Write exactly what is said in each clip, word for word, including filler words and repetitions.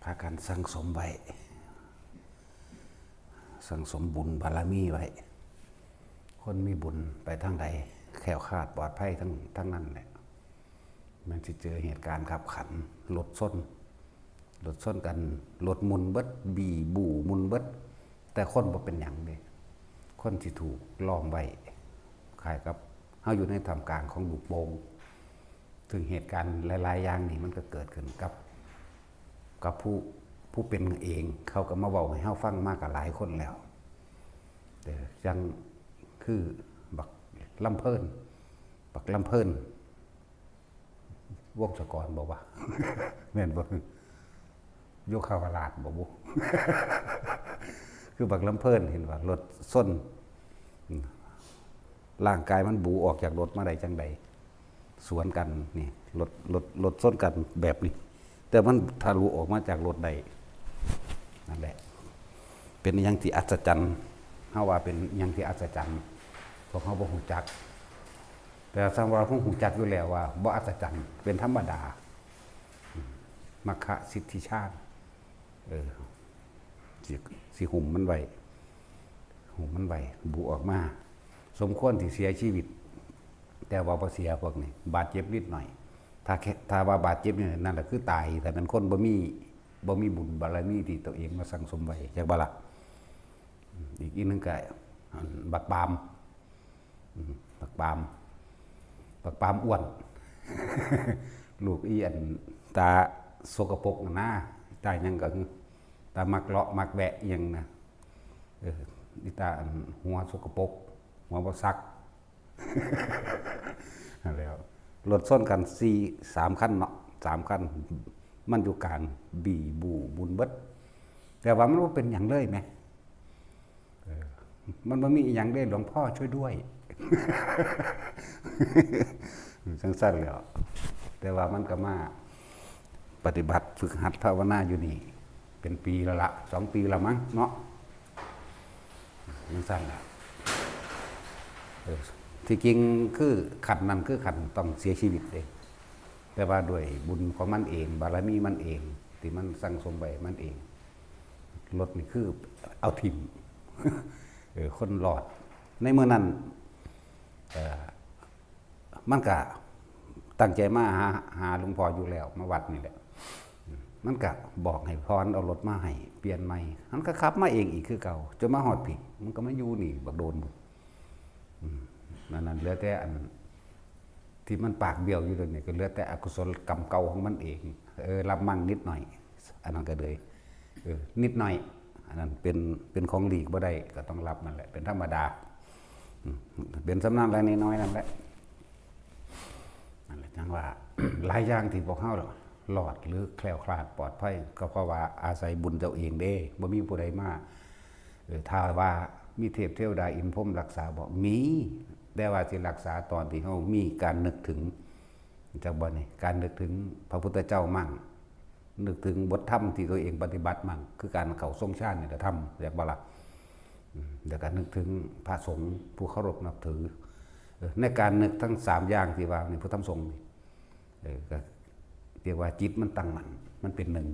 พากันสั่งสมไว้ สั่งสมบุญบารมีไว้ คนมีบุญไปทางใด แคล้วคลาดปลอดภัยทั้งทั้งนั้นแหละ มันสิเจอเหตุการณ์ขับขัน รถชน รถชนกัน รถหมุนเบิด บีบูหมุนเบิด แต่คนบ่เป็นหยังเด้ คนที่ถูกล้อมไว้ คล้ายกับเฮาอยู่ในท่ามกลางของลูกโป่ง ซึ่งเหตุการณ์หลายๆอย่างนี่มันก็เกิดขึ้นกับ กับผู้ ผู้เป็นเอง เขาก็มาเว้าให้เฮาฟังมาก็หลายคนแล้ว แต่ยังคือบักลำเพิ่น บักลำเพิ่น วงศกรบอกว่า แม่นบ่ โยคาวราชบอกบุ คือบักลำเพิ่นเห็นว่ารถชน ร่างกายมันบูออกจากรถมาได้จังใด สวนกันนี่ รถ รถ รถชนกันแบบนี้ แต่มันทะลุออกมาจากรถได้ นั่นแหละ เป็นอย่างที่อัศจรรย์ เฮาว่าเป็นอย่างที่อัศจรรย์ พวกเฮาบ่ฮู้จัก แต่สำหรับพวกฮู้จักอยู่แล้วว่าบ่อัศจรรย์ เป็นธรรมดา มัคคะสิทธิฌาน เออ สิ สิหุ้มมันไว้ หุ้มมันไว้ บูออกมา สมควรที่เสียชีวิต แต่ว่าบ่เสียพวกนี้ บาดเจ็บนิดหน่อย ถ้าแค่ ถ้าว่าบาดเจ็บนี่ นั่นแหละคือตาย แต่เป็นคนบ่มี บ่มีบุญบารมีที่ตัวเองมาสั่งสมไว้ จักบ่ละ อีกอีกหนึ่งก็ อัน บักปาล์ม อืม บักปาล์ม บักปาล์มอ้วน ลูกอีอันตาสกปรกน่ะนะ ตาหยังก็คือ ตามักเลาะมักแวะอิหยังนะ เออ อีตาอันหัวสกปรก หัวบ่ซัก นั่นแหล้ว รถชนกันสี่ สามคันเนาะ สามคัน มันอยู่กลางบีบูหมุนเบิด แต่ว่ามันบ่เป็นหยังเลยแหม เออ มันบ่มีอิหยังเด้ หลวงพ่อช่วยด้วย จังซั่นแหล้ว แต่ว่ามันก็มาปฏิบัติฝึกหัดภาวนาอยู่นี่ เป็นปีแล้วละ สองปีแล้วมั้งเนาะ จังซั่นแหละ เออ ที่จริงคือขั้นนั้นคือขั้นต้องเสียชีวิตเด้ แต่ว่าด้วยบุญของมันเอง บารมีมันเอง ที่มันสั่งสมไว้มันเอง รถนี่คือเอาถิ่ม เออ คนรอด ในมื้อนั้น เอ่อ มันก็ตั้งใจมาหา หาหลวงพ่ออยู่แล้ว มาวัดนี่แหละ มันก็บอกให้พรเอารถมาให้ เปลี่ยนใหม่ มันก็ขับมาเองอีกคือเก่า จนมาฮอดพี้ มันก็มาอยู่นี่บักโดนบุญ อืม นั่น นั่นเหลือแต่อัน ที่มันปากเบี้ยวอยู่เดี๋ยวนี้ ก็เหลือแต่อกุศลกรรมเก่าของมันเอง เออ รับมั่งนิดหน่อย อันนั้นก็เลย เออ นิดหน่อย อันนั้นเป็น เป็นของหลีกบ่ได้ ก็ต้องรับนั่นแหละ เป็นธรรมดา อืม เป็นส่ำนั้นแหละ น้อยๆนั่นแหละ นั่นแหละ จังว่า หลายอย่างที่พวกเฮารอดหรือแคล้วคลาดปลอดภัย ก็เพราะว่าอาศัยบุญเจ้าเองเด้ บ่มีผู้ใดมา เออ ถ้าว่ามีเทพเทวดาอินทร์พรหมรักษาบ่ มี แต่ว่าสิรักษาตอนที่เฮามีการนึกถึง จักบ่นี่ การนึกถึงพระพุทธเจ้ามั่ง นึกถึงบทธรรมที่ตัวเองปฏิบัติมั่ง คือการเข้าทรงฌานนี่แหละธรรม จักบ่ล่ะ อืม แล้วก็นึกถึงพระสงฆ์ผู้เคารพนับถือ เออ ในการนึกทั้งสามอย่างที่ว่านี่ พุทธธรรมสงฆ์นี่ เออ ก็เรียกว่าจิตมันตั้งมั่น มันเป็นหนึ่ง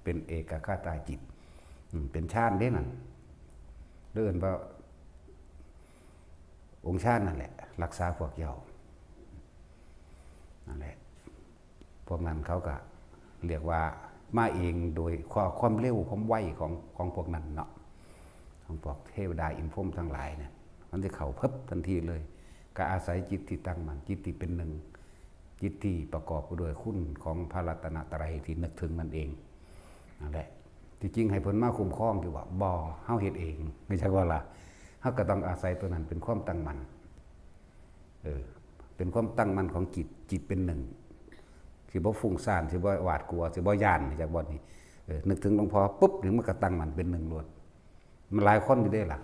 เป็นเอกัคคตาจิต อืม เป็นฌานเด้นั่น เรียกว่าองค์ฌานนั่นแหละ รักษาพวกเจ้า นั่นแหละ พวกนั้นเขาก็เรียกว่ามาเองโดยความ ความเร็วความไวของ ของพวกนั้นเนาะ ของพวกเทวดาอินทร์พรหมทั้งหลายเนี่ย มันจะเข้าเพิบทันทีเลย ก็อาศัยจิตที่ตั้งมั่น จิตที่เป็นหนึ่ง จิตที่ประกอบไปด้วยคุณของพระรัตนตรัยที่นึกถึงนั่นเอง นั่นแหละ ที่จริงให้เพิ่นมาคุ้มครองอยู่ว่า บ่ เฮาเฮ็ดเอง ไม่ใช่ว่าล่ะ เฮาก็ต้องอาศัยตัวนั้นเป็นความตั้งมั่น เออ เป็นความตั้งมั่นของจิต จิตเป็นหนึ่ง สิบ่ฟุ้งซ่าน สิบ่หวาดกลัว สิบ่ย้าน จักบ่นี่ เออ นึกถึงหลวงพ่อปุ๊บนี่มันก็ตั้งมั่นเป็นหนึ่งโลด มันหลายคนอยู่เด้ล่ะ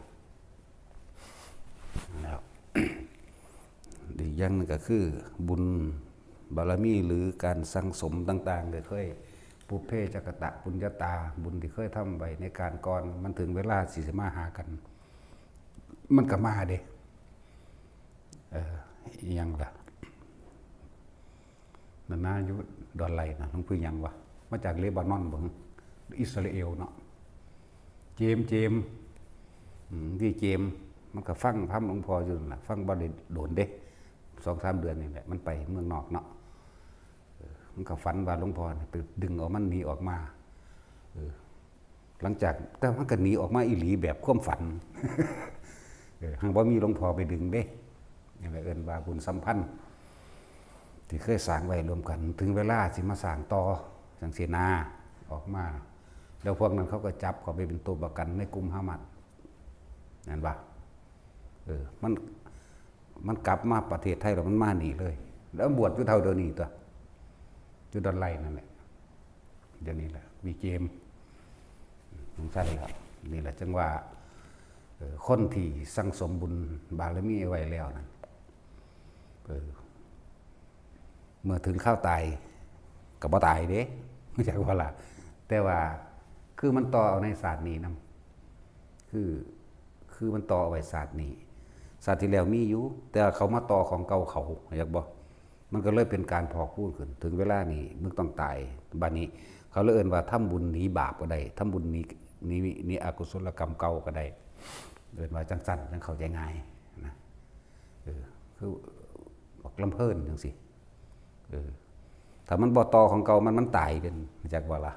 แล้ว อีกอย่างหนึ่งก็คือบุญบารมีหรือการสั่งสมต่างๆ ก็เคยปุพเพจกตปุญญาตา บุญที่เคยทำไว้ในการก่อน มันถึงเวลาสิมาหากัน มันก็มาเด้ เออ อิหยังล่ะ นั่นนะ อยู่ดอนไหลนะ หลวงปู่หยังวะ มาจากเลบานอนบ่ หึ อิสราเอลเนาะ เจมส์ เจมส์ อืม ที่เจมส์ มันก็ฟังธรรมหลวงพ่ออยู่นั่นล่ะ ฟังบ่ได้โดนเด้ สองสามเดือนนี่แหละ มันไปเมืองนอกเนาะ เออ มันก็ฝันว่าหลวงพ่อเนี่ยไปดึงเอามันหนีออกมา เออ หลังจาก แต่มันก็หนีออกมาอีหลีแบบความฝัน เออ หั้งบ่มีหลวงพ่อไปดึงเด้ นี่แหละเอิ้นว่าบุญสัมพันธ์ ที่เคยสร้างไว้ร่วมกัน ถึงเวลาสิมาสร้างต่อ จั่งซี้นา ออกมา แล้วพวกนั้นเขาก็จับเขาไปเป็นตัวประกันในกลุ่มฮามาส นั่นบ่ เออ มัน มันกลับมาประเทศไทยแล้วมันมานี่เลย แล้วบวชอยู่เท่าเดี๋ยวนี้ตั๊ว อยู่ดอนไลนั่นแหละ เดี๋ยวนี้แหละ มีเกม จั่งซั่นแหละ นี่แหละจั่งว่า เออ คนที่สั่งสมบุญบารมีไว้แล้วนั่น เออ เมื่อถึงคราวตาย ก็บ่ตายเด้ จักว่าล่ะ แต่ว่า คือมันต่อเอาในชาตินี้นำ คือ คือมันต่อเอาไว้ชาตินี้ ชาติที่แล้วมีอยู่ แต่ว่าเขามาต่อของเก่าเขา จักบ่ มันก็เลยเป็นการพอกพูนขึ้น ถึงเวลานี้มึงต้องตาย บัดนี้ เขาเลยเอิ้นว่าทำบุญหนีบาปก็ได้ ทำบุญหนี หนี หนีอกุศลกรรมเก่าก็ได้ เอิ้นว่าจั่งซั่น จั่งเข้าใจง่ายนะ เออ คือ บักลำเพิ่นจั่งซี้ เออ ถ้ามันบ่ต่อของเก่ามัน มันตายเป็น จักว่าล่ะ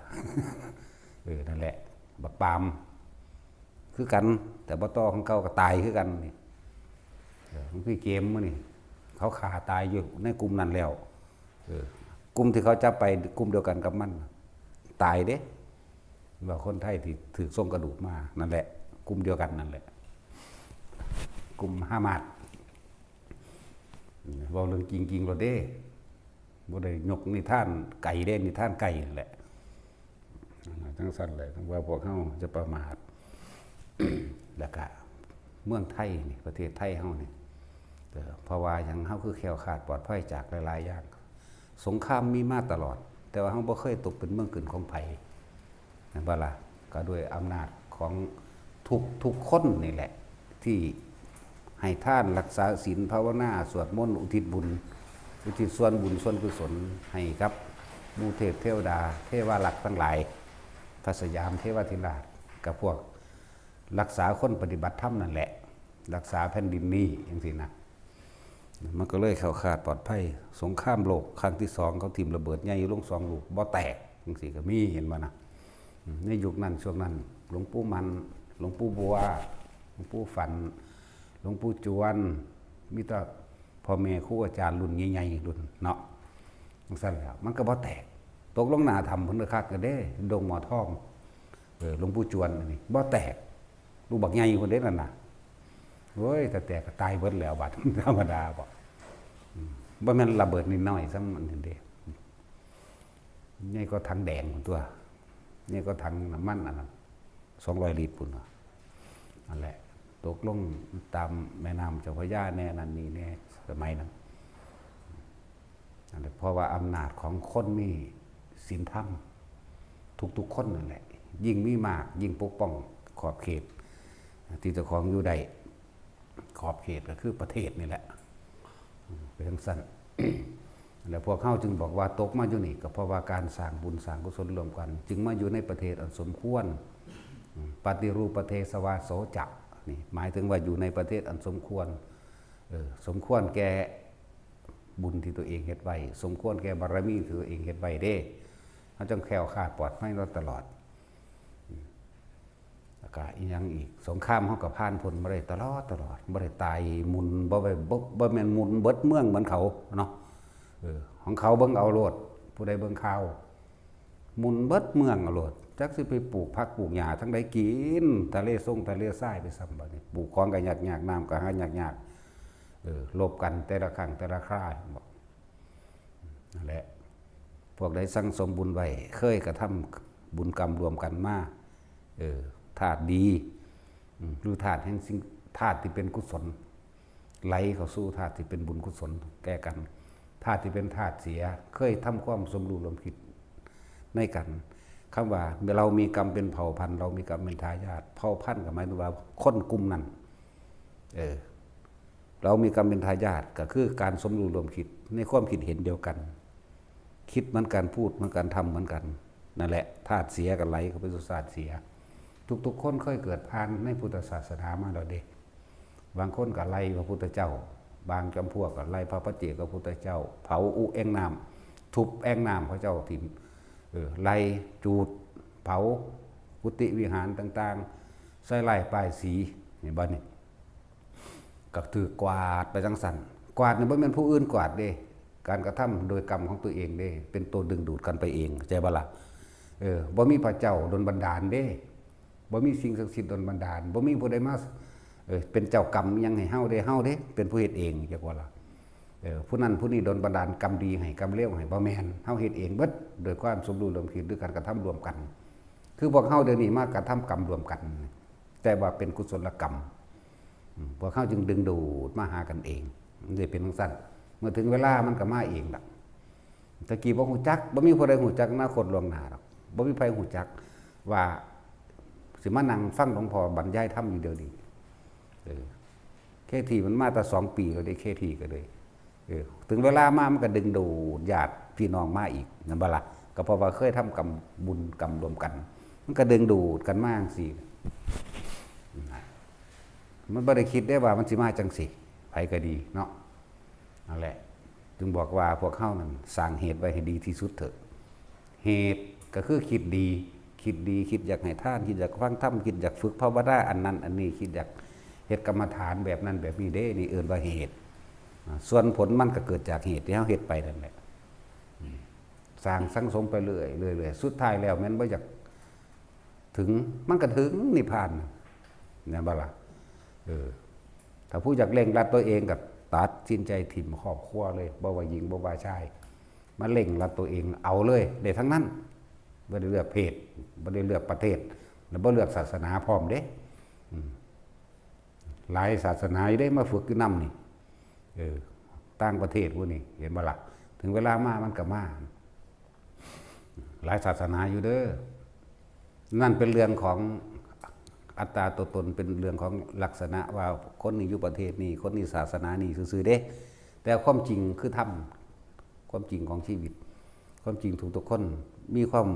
เออ นั่นแหละ บักปาล์ม คือกัน แต่บ่ต่อของเก่าก็ตายคือกันนี่ เออ มันคือเกมมื้อนี่ เขาฆ่าตายอยู่ในกลุ่มนั้นแล้ว เออ กลุ่มที่เขาจับไปกลุ่มเดียวกันกับมัน ตายเด้ ว่าคนไทยที่ถืกส่งกระดูกมา นั่นแหละ กลุ่มเดียวกันนั่นแหละ กลุ่มฮามาส เว้าเรื่องจริงๆโลดเด้ บ่ได้ยกนิทานไกลเด้ นิทานไกลนั่นแหละ จั่งซั่นแหละ ว่าพวกเฮาจะประมาท แล้วก็เมืองไทยนี่ ประเทศไทยเฮานี่ เอ่อ เพราะว่าหยัง เฮาคือแคล้วคลาดปลอดภัยจากหลายๆอย่าง สงครามมีมาตลอด แต่ว่าเฮาบ่เคยตกเป็นเมืองขึ้นของไผ แม่นบ่ล่ะ ก็ด้วยอำนาจของทุก ทุกคนนี่แหละ ที่ให้ทาน รักษาศีล ภาวนา สวดมนต์ อุทิศบุญ อุทิศส่วนบุญส่วนกุศลให้กับหมู่เทพเทวดา เทวารักษ์ทั้งหลาย พระสยามเทวาธิราช กับพวกรักษาคนปฏิบัติธรรมนั่นแหละ รักษาแผ่นดินนี้จั่งซี้นะ มันก็เลยแคล้วคลาดปลอดภัย สงครามโลกครั้งที่สอง เขาถิ่มระเบิดใหญ่ลงสองลูก บ่แตกจั่งซี้ก็มี เห็นบ่นะ อืม ในยุคนั้นช่วงนั้น หลวงปู่มัน หลวงปู่บัว หลวงปู่ฝัน หลวงปู่จวน มีแต่พ่อแม่ครูอาจารย์รุ่นใหญ่ๆ รุ่นเนาะ จั่งซั่นแหละ มันก็บ่แตก ตกลงหน้าถ้ำพุ้นคักก็เด้ ดงหมอทอง เออ หลวงปู่จวนอันนี้ บ่แตก ลูกบักใหญ่พุ้นเด้นั่นน่ะ โอ้ย ถ้าแตกก็ตายเบิดแล้วบัด ธรรมดาบ่ อืม บ่แม่นระเบิดนิดหน่อยซ้ำอันนี้เด้ ใหญ่กว่าถังแดงพุ้นตั๊ว ใหญ่กว่าถังน้ำมันอันนั้น สองร้อยลิตรพุ้นว่ะ นั่นแหละ ตกลงตามแม่น้ำเจ้าพระยาแน่ นั่นนี่แน่ สมัยนั้น นั่นแหละ เพราะว่าอำนาจของคนมีศีลธรรม ทุกๆคนนั่นแหละ ยิ่งมีมาก ยิ่งปกป้องขอบเขต ที่เจ้าของอยู่ได้ ขอบเขตก็คือประเทศนี่แหละ เป็นจั่งซั่น แล้วพวกเฮาจึงบอกว่าตกมาอยู่นี่ ก็เพราะว่าการสร้างบุญสร้างกุศลร่วมกัน จึงมาอยู่ในประเทศอันสมควร ปฏิรูปประเทศวาโสจะ นี่หมายถึงว่าอยู่ในประเทศอันสมควร เออ สมควรแก่บุญที่ตัวเองเฮ็ดไว้ สมควรแก่บารมีที่ตัวเองเฮ็ดไว้เด้ เฮาจั่งแคล้วคลาดปลอดภัยมาตลอด แล้วก็อีหยังอีก สงครามเฮาก็ผ่านพ้นมาได้ตลอดตลอด บ่ได้ตายหมุน บ่ไป บ่ บ่แม่นหมุนเบิดเมืองเหมือนเขาเนาะ เออ ของเขาเบิ่งเอาโลด ผู้ใดเบิ่งข่าว หมุนเบิดเมืองเอาโลด จักสิไปปลูกผักปลูกหญ้าทางใดกิน ทะเลทรงทะเลทรายไปซ้ำบัดนี้ ปลูกของก็ยากๆ น้ำก็หายากๆ เออ รบกันแต่ละครั้งแต่ละครา บอก นั่นแหละ พวกใดสั่งสมบุญไว้ เคยกระทำบุญกรรมร่วมกันมา เออ ธาตุดี อืม หรือธาตุแห่งสิ่ง ธาตุที่เป็นกุศล ไหลเข้าสู่ธาตุที่เป็นบุญกุศลแก่กัน ธาตุที่เป็นธาตุเสีย เคยทำความสมรู้ร่วมคิดในกัน คำว่าเรามีกรรมเป็นเผ่าพันธุ์ เรามีกรรมเป็นทายาท เผ่าพันธุ์ก็หมายถึงว่าคนกลุ่มนั้น เออ เรามีกรรมเป็นทายาท ก็คือการสมรู้ร่วมคิดในความคิดเห็นเดียวกัน คิดเหมือนกัน พูดเหมือนกัน ทำเหมือนกัน นั่นแหละ ธาตุเสียก็ไหลเข้าไปสู่ธาตุเสีย ทุกๆคนเคยเกิดผ่านในพุทธศาสนามาแล้วเด้ บางคนก็ไล่พระพุทธเจ้า บางจำพวกก็ไล่พระปัจเจกพุทธเจ้า เผาอุแอ่งน้ำ ทุบแอ่งน้ำพระเจ้าถิ่ม เออ ไล่จูด เผากุฏิวิหารต่างๆ ใส่ร้ายป้ายสี เห็นบ่นี่ ก็ถือกกวาดไปจังซั่น กวาดนี่บ่แม่นผู้อื่นกวาดเด้ การกระทำโดยกรรมของตัวเองเด้ เป็นตัวดึงดูดกันไปเอง เข้าใจบ่ล่ะ เออ บ่มีพระเจ้าดลบันดาลเด้ บ่มีสิ่งศักดิ์สิทธิ์ดลบันดาล บ่มีผู้ใดมา เออ เป็นเจ้ากรรมอิหยังให้เฮาเด้ เฮาเด้ เป็นผู้เฮ็ดเอง จักว่าล่ะ เออ ผู้นั้นผู้นี้ดลบันดาลกรรมดีให้ กรรมเลวให้ บ่แม่น เฮาเฮ็ดเองเบิด โดยความสมรู้ร่วมคิด หรือการกระทำร่วมกัน คือพวกเฮาเดี๋ยวนี้มากระทำกรรมร่วมกัน แต่ว่าเป็นกุศลกรรม อืม พวกเฮาจึงดึงดูดมาหากันเอง มันสิเป็นจังซั่น เมื่อถึงเวลามันก็มาเองล่ะ ตะกี้บ่ฮู้จัก บ่มีผู้ใดฮู้จักอนาคตล่วงหน้าดอก บ่มีไผฮู้จักว่าสิมานั่งฟังหลวงพ่อบรรยายธรรมอยู่เดี๋ยวนี้ เออ เคทีมันมาแต่สองปีแล้วเด้ เคทีก็เลย เออ ถึงเวลามามันก็ดึงดูดญาติพี่น้องมาอีก นั่นบ่ล่ะ ก็เพราะว่าเคยทำกรรมบุญกรรมร่วมกัน มันก็ดึงดูดกันมาจังซี่ มันบ่ได้คิดได้ว่ามันสิมาจังซี่ ไผก็ดีเนาะ นั่นแหละ จึงบอกว่าพวกเฮานั่นสร้างเหตุไว้ให้ดีที่สุดเถอะ เหตุก็คือคิดดี คิดดี คิดอยากให้ทาน คิดอยากฟังธรรม คิดอยากฝึกภาวนา อันนั้นอันนี้ คิดอยากเฮ็ดกรรมฐานแบบนั้นแบบนี้เด้ นี่เอิ้นว่าเหตุ อ่า ส่วนผลมันก็เกิดจากเหตุที่เฮาเฮ็ดไปนั่นแหละ อืม สร้างสังสมไปเรื่อยๆ เรื่อยๆ สุดท้ายแล้วแม่นบ่อยากถึง มันก็ถึงนิพพาน แม่นบ่ล่ะ เออ ถ้าผู้อยากเร่งรัดตัวเองก็ตัดสินใจถิ่มครอบครัวเลย บ่ว่าหญิงบ่ว่าชาย มาเร่งรัดตัวเองเอาเลย ได้ทั้งนั้น บ่ได้เลือกเพศ บ่ได้เลือกประเทศ แล้วบ่เลือกศาสนาพร้อมเด้ อืม หลายศาสนาอยู่เด้ มาฝึกอยู่นำนี่ เออ ต่างประเทศพวกนี้ เห็นบ่ล่ะ ถึงเวลามามันก็มา หลายศาสนาอยู่เด้อ นั่นเป็นเรื่องของอัตตาตัวตน เป็นเรื่องของลักษณะว่าคนนี้อยู่ประเทศนี้ คนนี้ศาสนานี้ซื่อๆเด้ แต่ความจริงคือธรรม ความจริงของชีวิต ความจริงทุกๆคนมีความ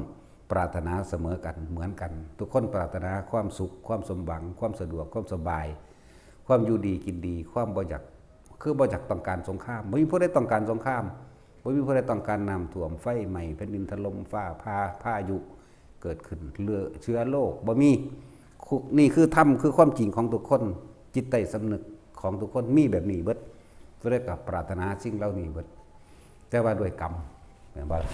ปรารถนาเสมอกัน เหมือนกัน ทุกคนปรารถนาความสุข ความสมหวัง ความสะดวก ความสบาย ความอยู่ดีกินดี ความบ่อยาก คือบ่อยากต้องการสงคราม บ่มีผู้ใดต้องการสงคราม บ่มีผู้ใดต้องการน้ำท่วม ไฟไหม้ แผ่นดินถล่ม ฟ้าผ่า พายุเกิดขึ้น เรือ เชื้อโรค บ่มี คุ นี่คือธรรม คือความจริงของทุกคน จิตใต้สำนึกของทุกคนมีแบบนี้เบิด ผู้ใดก็ปรารถนาสิ่งเหล่านี้เบิด แต่ว่าด้วยกรรม แม่นบ่ล่ะ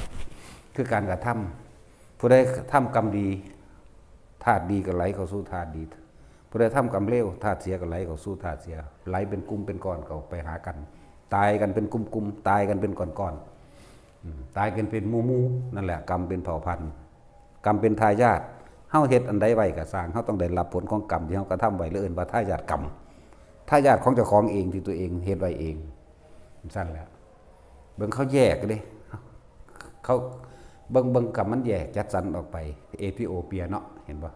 คือการกระทำ ผู้ใดทำกรรมดี ธาตุดีก็ไหลเข้าสู่ธาตุดี ผู้ใดทำกรรมเลว ธาตุเสียก็ไหลเข้าสู่ธาตุเสีย ไหลเป็นกลุ่มเป็นก้อนเข้าไปหากัน ตายกันเป็นกลุ่มๆ ตายกันเป็นก้อนๆ อืม ตายกันเป็นหมู่ๆ นั่นแหละ กรรมเป็นเผ่าพันธุ์ กรรมเป็นทายาท เฮาเฮ็ดอันใดไว้ก็ซ่าง เฮาต้องได้รับผลของกรรมที่เฮากระทำไว้ หรือเอิ้นว่าทายาทกรรม ทายาทของเจ้าของเองที่ตัวเองเฮ็ดไว้เอง ซั่นแหละ เบิ่งเขาแยกเด้ เขา เบิ่ง เบิ่งกรรมมันแยกจัดสรรออกไป เอธิโอเปียเนาะ เห็นบ่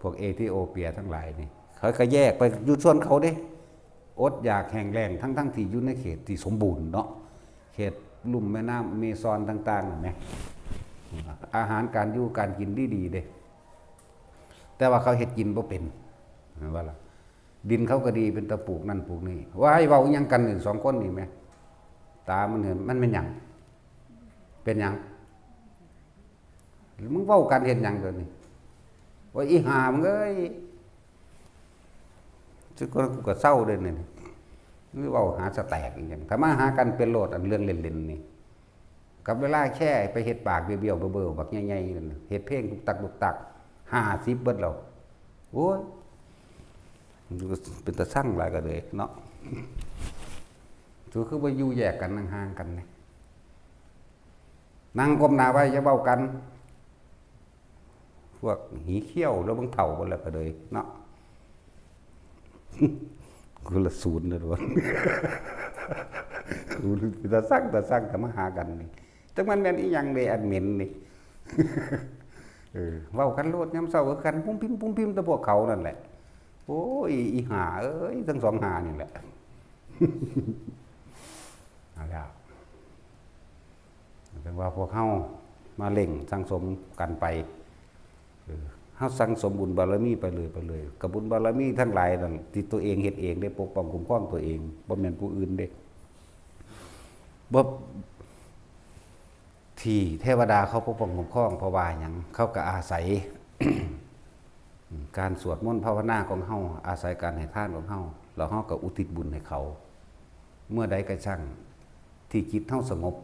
พวกเอธิโอเปียทั้งหลายนี่ เขาก็แยกไปอยู่ส่วนเขาเด้ อดอยากแห้งแล้ง ทั้งๆที่อยู่ในเขตที่สมบูรณ์เนาะ เขตลุ่มแม่น้ำอเมซอนต่างๆ นั่นแหม อาหารการอยู่การกินดีๆ เด้ แต่ว่าเขาเฮ็ดกินบ่เป็น เห็นบ่ล่ะ ดินเขาก็ดี เป็นตาปลูกนั่นปลูกนี่ ว่าให้เว้าอิหยังกันนี่ สองคนนี่แหม ตามันเห็น มันเป็นหยัง เป็นหยัง มึงเว้ากันเฮ็ดหยังเดี๋ยวนี้ โอ้ย อีห่ามึงเอ้ย ซึ่งกูก็เศร้าเด้นี่ มึงเว้าหาสแตกอีหยัง ถ้ามาหากันเป็นโลดอันเรื่องเล่นๆ นี่ กับเวลาแค่ไปเฮ็ดปากเบี้ยวๆ เบิ่อๆ บักใหญ่ๆ นั่น เฮ็ดเพลงตุกตักตุกตัก ห้าสิบเบิดแล้ว โอ้ย มันก็เป็นตาซังหลายก็เลยเนาะ สูคือบ่อยู่แยกกัน นั่งห่างกันนี่ นั่งก้มหน้าไว้ อย่าเว้ากัน พวกหีเขี้ยวแล้วมึงเฒ่าเบิดแล้วก็เลยเนาะ คนละศูนย์เลยว่ะ กูเป็นตาซัง ตาซัง แต่มาหากันนี่ จักมันแม่นอีหยังเด้ อันเหม็นนี่ เออ เว้ากันโลดยามเช้าคือกัน ปุ้มปิ้ม ปุ้มปิ้ม แต่พวกเขานั่นแหละ โอ้ย อีห่าเอ้ย ทั้งสองห่านี่แหละ เอาแล้ว แต่ว่าพวกเฮา มาเร่งสั่งสมกันไป เออ เฮาสั่งสมบุญบารมีไปเลย ไปเลย กับบุญบารมีทั้งหลายนั่นที่ตัวเองเฮ็ดเองได้ ปกป้องคุ้มครองตัวเอง บ่แม่นผู้อื่นเด้ บ่ ที่เทวดาเขาปกป้องคุ้มครอง เพราะว่าหยัง เขาก็อาศัย การสวดมนต์ภาวนาของเฮา อาศัยการให้ทานของเฮา แล้วเฮาก็อุทิศบุญให้เขา เมื่อใดก็ช่างที่จิตเฮาสงบ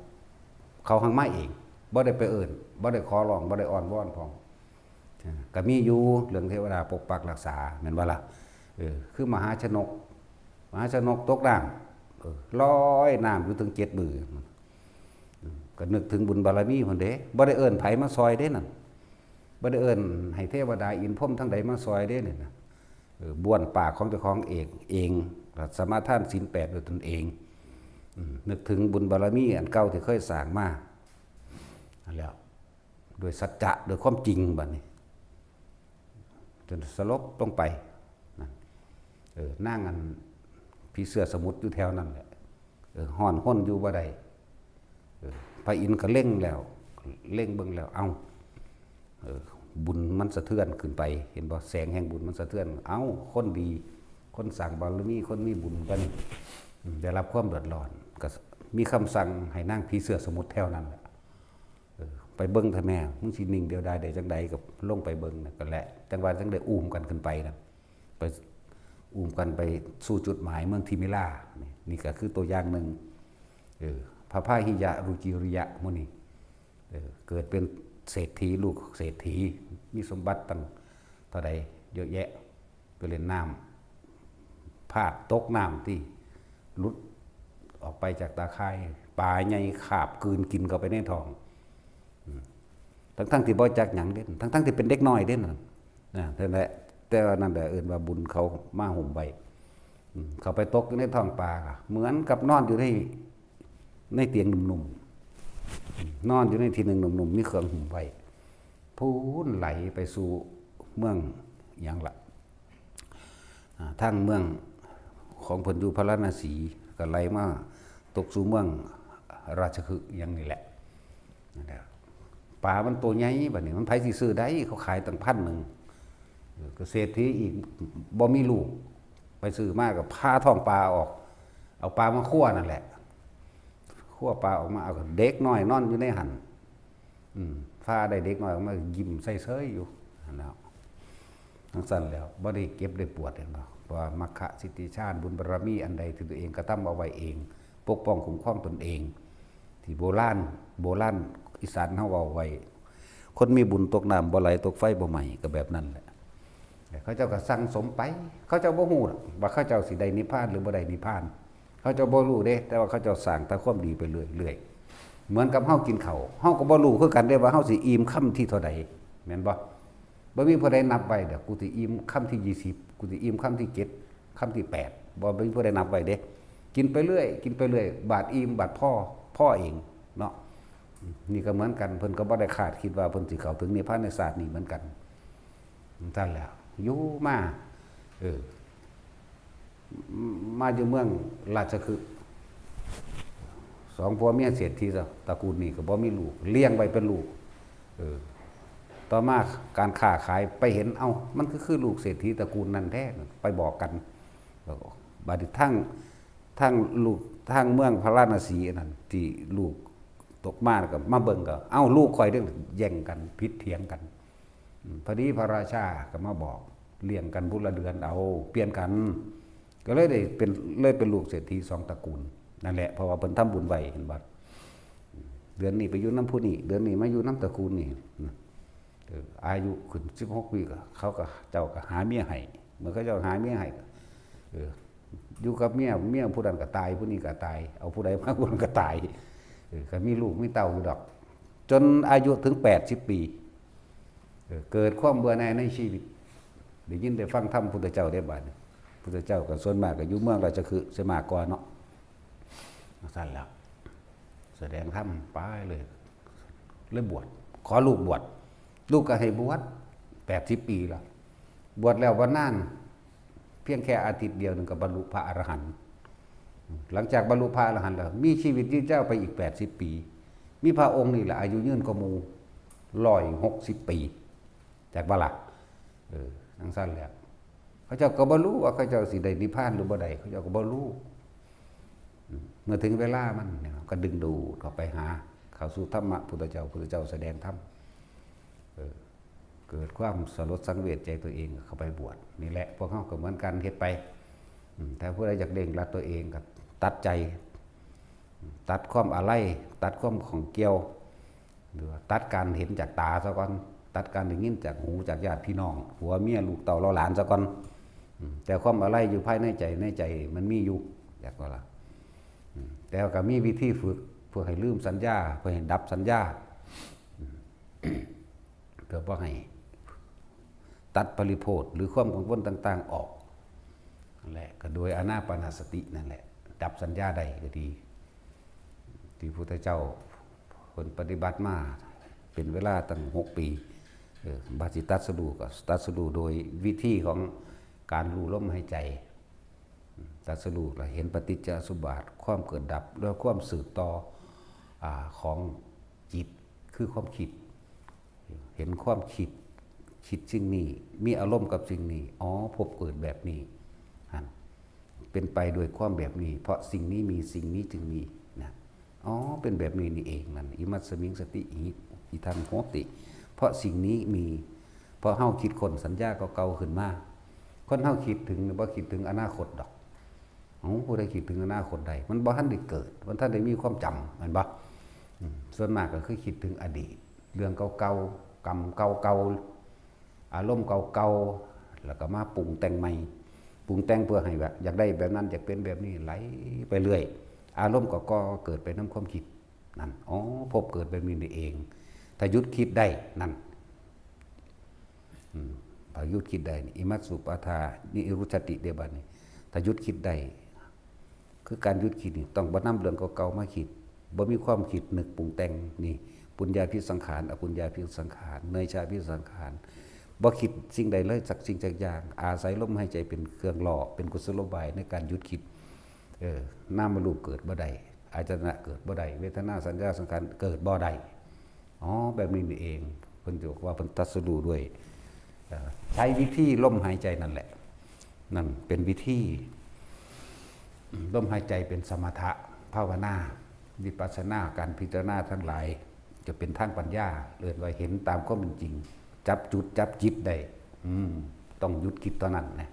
เขาหังมาเอง บ่ได้ไปเอิ้น บ่ได้ขอร้อง บ่ได้อ้อนวอนพร้อม ก็มีอยู่เรื่องเทวดาปกปักรักษา แม่นบ่ล่ะ เออ คือมหาชนก มหาชนกตกน้ำ เออ ลอยน้ำอยู่ถึงเจ็ดมื้อ อืม ก็นึกถึงบุญบารมีเพิ่นเด้ บ่ได้เอิ้นไผมาซอยเด้นั่น บ่ได้เอิ้นให้เทวดาอินทร์พรหมทั้งใดมาซอยเด้นี่นะ เออ บ้วนปากของเจ้าของเอง เอง สมาทานศีลแปดด้วยตนเอง อืม นึกถึงบุญบารมีอันเก่าที่เคยสร้างมา นั่นแหล้ว ด้วยสัจจะ ด้วยความจริงบัดนี้ จนสลบลงไป นั่น เออ นางอัน ผีเสื้อสมุทรอยู่แถวนั้นแหละ เออ ฮ้อนฮนอยู่บ่ได้ เออ พระอินทร์ก็เล็งแล้ว เล็งเบิ่งแล้ว เอ้า เออ บุญมันสะเทือนขึ้นไป เห็นบ่ แสงแห่งบุญมันสะเทือน เอ้า คนดี คนสร้างบารมี คนมีบุญกัน อืม ได้รับความเดือดร้อน ก็มีคำสั่งให้นางผีเสื้อสมุทรแถวนั้นแหละ เออ ไปเบิ่งเถอะแม่ มึงสินิ่งเดียวดายได้จังใด ก็ลงไปเบิ่งน่ะ ก็แหละ จังว่าจังได้อุ้มกันขึ้นไปน่ะ ไปอุ้มกันไปสู่จุดหมายเมืองทิมิลา นี่ นี่ก็คือตัวอย่างหนึ่ง เออ พระพาหิยะ รุจิริยะ หมู่นี้ เออ เกิดเป็นเศรษฐี ลูกเศรษฐี มีสมบัติตั้งเท่าใด เยอะแยะ ไปเล่นน้ำ พลาดตกน้ำที่หลุดออกไปจากตาข่าย ปลาใหญ่คาบกลืนกินเข้าไปในท้อง อืม ทั้งๆที่บ่จักหยังเด้ ทั้งๆที่เป็นเด็กน้อยเด้นั่น นะ นั่นแหละ แต่ว่านั่นแหละเอิ้นว่าบุญเขามาหุ้มไว้ อืม เขาไปตกอยู่ในท้องปลา เหมือนกับนอนอยู่ใน ในเตียงหนุ่มๆ นอนอยู่ในที่หนึ่งหนุ่มๆ มีเครื่องหุ้มไว้ พู้นไหลไปสู่เมืองหยังล่ะ อ่า ทางเมืองของเพิ่นอยู่พาราณสี ก็ไหลมาตกสู่เมืองราชคฤห์หยังนี่แหละ นั่นแหละ ปลามันตัวใหญ่บัดนี้ มันไผสิซื้อได้ เขาขายตั้งพันหนึ่ง เออ ก็เศรษฐีอีก บ่มีลูก ไปซื้อมาก็ผ่าท้องปลาออก เอาปลามาคั่วนั่นแหละ คั่วปลาออกมา เอาเด็กน้อยนอนอยู่ในหั่น อืม ผ่าได้เด็กน้อยออกมา ยิ้มใส่เซยอยู่ หั่นแหล้ว จั่งซั่นแหล้ว บ่ได้เจ็บได้ปวด เห็นบ่ เพราะว่ามัคคะสิทธิฌาน บุญบารมีอันใดที่ตัวเองกระทำเอาไว้เอง ปกป้องคุ้มครองตนเอง ที่โบราณ โบราณอีสานเฮาเว้าไว้ คนมีบุญตกน้ำบ่ไหล ตกไฟบ่ไหม้ ก็แบบนั้นแหละ เขาเจ้าก็สั่งสมไป เขาเจ้าบ่ฮู้หรอกว่าเขาเจ้าสิได้นิพพานหรือบ่ได้นิพพาน เขาเจ้าบ่รู้เด้ แต่ว่าเขาเจ้าสร้างแต่ความดีไปเรื่อยๆ เหมือนกับเฮากินข้าว เฮาก็บ่รู้คือกันเด้ว่าเฮาสิอิ่มคำที่เท่าใด แม่นบ่ บ่มีผู้ใดนับไว้ดอก กูสิอิ่มคำที่ยี่สิบ กูสิอิ่มคำที่เจ็ด คำที่แปด บ่มีผู้ใดนับไว้เด้ กินไปเรื่อย กินไปเรื่อย บาดอิ่ม บาดพอ พอเองเนาะ นี่ก็เหมือนกัน เพิ่นก็บ่ได้คาดคิดว่าเพิ่นสิเข้าถึงนิพพานในชาตินี้เหมือนกัน จั่งซั่นแหล้ว อยู่มา เออ มาอยู่เมืองราชคฤห์ สองผัวเมียเศรษฐีตระกูลนี้ก็บ่มีลูก เลี้ยงไว้เป็นลูก เออ ต่อมาการค้าขายไปเห็น เอ้า มันก็คือลูกเศรษฐีตระกูลนั่นแท้ ไปบอกกัน แล้วก็บัดนี้ทาง ทางลูก ทางเมืองพาราณสีอันนั้น ที่ลูกตกมาก็มาเบิ่งก็ เอ้า ลูกข่อยเด้อ แย่งกัน ผิดเถียงกัน อืม พอดีพระราชาก็มาบอก เลี้ยงกันผู้ละเดือนเอา เปลี่ยนกัน ก็เลยได้เป็น เลยเป็นลูกเศรษฐีสองตระกูล นั่นแหละ เพราะว่าเพิ่นทำบุญไว้ เห็นบ่ เดือนนี้ไปอยู่นำผู้นี้ เดือนนี้มาอยู่นำตระกูลนี้ เออ อายุขึ้นสิบหกปีก็ เขาก็ เจ้าก็หาเมียให้ เมื่อเขาเจ้าหาเมียให้ก็ เออ อยู่กับเมีย เมียผู้นั้นก็ตาย ผู้นี้ก็ตาย เอาผู้ใดมาผู้นั้นก็ตาย เออ ก็มีลูกมีเต้าอยู่ดอก จนอายุถึงแปดสิบปี เออ เกิดความเบื่อหน่ายในชีวิต ได้ยินได้ฟังธรรมพุทธเจ้าได้บาดนี้ พุทธเจ้าก็ส่วนมากก็อยู่เมืองราชคฤห์ ส่วนมากกว่าเนาะ จั่งซั่นแหล้ว แสดงธรรมไปเลย เลยบวช ขอลูกบวช ลูกก็ให้บวช แปดสิบปีแล้ว บวชแล้วบ่นาน เพียงแค่อาทิตย์เดียวหนึ่งก็บรรลุพระอรหันต์ หลังจากบรรลุพระอรหันต์แล้ว มีชีวิตยืนยาวไปอีกแปดสิบปี มีพระองค์นี่แหละอายุยืนกว่าหมู่ ร้อยหกสิบปี จักบ่ล่ะ เออ จั่งซั้นแหละ เขาเจ้าก็บ่ฮู้ว่าเขาเจ้าสิได้นิพพานหรือบ่ได้ เขาเจ้าก็บ่ฮู้ อืม เมื่อถึงเวลามันเนี่ย ก็ดึงดูดเข้าไปหา เข้าสู่ธรรมะพุทธเจ้า พุทธเจ้าแสดงธรรม เออ เกิดความสลดสังเวชใจตัวเอง เข้าไปบวช นี่แหละ พวกเฮาก็เหมือนกัน เฮ็ดไป อืม ถ้าผู้ใดอยากเร่งรัดตัวเองก็ตัดใจ ตัดความอาลัย ตัดความข้องเกี่ยว หรือว่าตัดการเห็นจากตาซะก่อน ตัดการได้ยินจากหู จากญาติพี่น้อง ผัวเมีย ลูกเต้าเหล่าหลานซะก่อน อืม แต่ความอาลัยอยู่ภายในใจ ในใจมันมีอยู่ อยากว่าล่ะ อืม แต่ก็มีวิธีฝึก เพื่อให้ลืมสัญญา เพื่อให้ดับสัญญา อืม เพื่อบ่ให้ตัดปริโภทหรือความกังวลต่างๆออก นั่นแหละ ก็โดยอานาปานสตินั่นแหละ ดับสัญญาได้ก็ดี ที่พุทธเจ้าเพิ่นปฏิบัติมาเป็นเวลาตั้งหกปี เออ บาสิตรัสรู้ก็ตรัสรู้โดยวิธีของการรู้ลมหายใจ ตรัสรู้แล้วเห็นปฏิจจสมุปบาท ความเกิดดับ และความสืบต่อ อ่า ของจิต คือความคิด เห็นความคิด คิดสิ่งนี้ มีอารมณ์กับสิ่งนี้ อ๋อ ภพเกิดแบบนี้ หั่น เป็นไปโดยความแบบนี้ เพราะสิ่งนี้มี สิ่งนี้จึงมี นะ อ๋อ เป็นแบบนี้นี่เอง นั่น อิมัสมิงสติหิ อิทังโหติ เพราะสิ่งนี้มี เพราะเฮาคิดค้นสัญญาเก่าๆขึ้นมา คนเฮาคิดถึง บ่คิดถึงอนาคตดอก เอ้า ผู้ใดคิดถึงอนาคตได้ มันบ่ทันได้เกิด มันทันได้มีความจำ แม่นบ่ อืม ส่วนมากก็คือคิดถึงอดีต เรื่องเก่าๆ กรรมเก่าๆ อารมณ์เก่าๆ แล้วก็มาปรุงแต่งใหม่ ปรุงแต่งเพื่อให้แบบ อยากได้แบบนั้น อยากเป็นแบบนี้ ไหลไปเรื่อย อารมณ์ก็ก่อเกิดไปนำความคิด นั่น อ๋อ ภพเกิดแบบนี้นี่เอง ถ้าหยุดคิดได้ นั่น อืม ถ้าหยุดคิดได้นี่ อิมัสสุปาทานิรุจจติ เด้บัดนี้ ถ้าหยุดคิดได้ คือการหยุดคิดนี่ ต้องบ่นำเรื่องเก่าๆมาคิด บ่มีความคิดนึกปรุงแต่ง นี่ ปุญญาภิสังขาร อปุญญาภิสังขาร เนยชาภิสังขาร บ่คิดสิ่งใดเลย สักสิ่งสักอย่าง อาศัยลมหายใจเป็นเครื่องหล่อ เป็นกุศโลบายในการหยุดคิด เออ นามรูปเกิดบ่ได้ อายตนะเกิดบ่ได้ เวทนา สัญญา สังขารเกิดบ่ได้ อ๋อ แบบนี้นี่เอง เพิ่นจะบอกว่าเพิ่นตรัสรู้ด้วย เอ่อ ใช้วิธีลมหายใจนั่นแหละ นั่นเป็นวิธี ลมหายใจเป็นสมถะภาวนา วิปัสสนา การพิจารณาทั้งหลาย จะเป็นทางปัญญา เอิ้นว่าเห็นตามความเป็นจริง จับจุดจับจิตได้ อืม ต้องหยุดคิดเท่านั้นนะ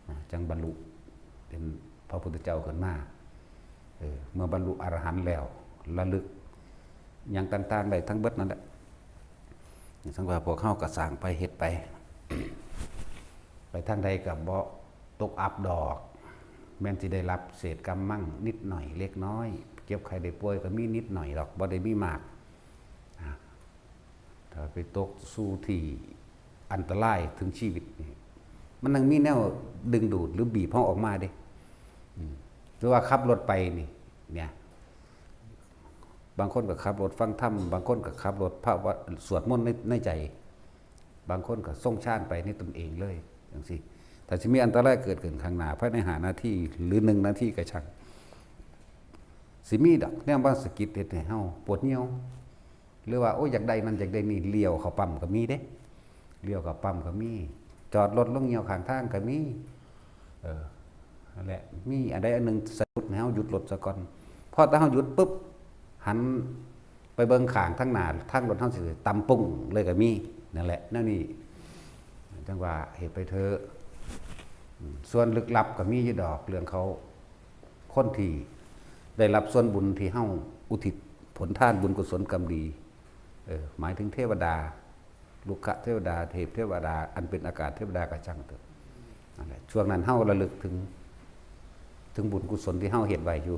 อ่า จั่งบรรลุเป็นพระพุทธเจ้าขึ้นมา เออ เมื่อบรรลุอรหันต์แล้ว ระลึกหยังต่างๆได้ทั้งเบิดนั่นแหละ จั่งว่าพวกเฮาก็สร้างไปเฮ็ดไป ไปทางใดก็บ่ตกอับดอก แม้นสิได้รับเศษกรรมมั่งนิดหน่อยเล็กน้อย เจ็บไข้ได้ป่วยก็มีนิดหน่อยดอก บ่ได้มีมาก อ่า ถ้าไปตกสู่ที่อันตรายถึงชีวิตนี่ มันยังมีแนวดึงดูดหรือบีบเฮาออกมาเด้ อืม หรือว่าขับรถไปนี่ เนี่ย บางคนก็ขับรถฟังธรรม บางคนก็ขับรถภาวะ สวดมนต์ใน ในใจ บางคนก็ทรงฌานไปในตนเองเลย จั่งซี้ ถ้าสิมีอันตรายเกิดขึ้นข้างหน้า ภายในห้านาที หรือหนึ่งนาทีก็ช่าง สิมีดอก แนวมาสะกิดเฮ็ดให้เฮาปวดเหี่ยว หรือว่า โอ้ย อยากได้นั่นอยากได้นี่ เลี้ยวเข้าปั๊มก็มีเด้ เลี้ยวเข้าปั๊มก็มี จอดรถลงเหี่ยวข้างทางก็มี เออ นั่นแหละ มีอันใดอันหนึ่งสะดุดให้เฮาหยุดรถซะก่อน พอแต่เฮาหยุดปุ๊บ หันไปเบิ่งข้างทางหน้า ทางรถเฮาสิต่ำปุ้งเลยก็มี นั่นแหละ แนวนี้ จั่งว่าเฮ็ดไปเถอะ อืม ส่วนลึกลับก็มีอยู่ดอก เรื่องเขา คนที่ได้รับส่วนบุญที่เฮาอุทิศผลทานบุญกุศลกรรมดี เออ หมายถึงเทวดา รุกขเทวดา เทพเทวดา อันเป็นอากาศเทวดาก็ช่างเถอะ นั่นแหละ ช่วงนั้นเฮาระลึกถึง ถึงบุญกุศลที่เฮาเฮ็ดไว้อยู่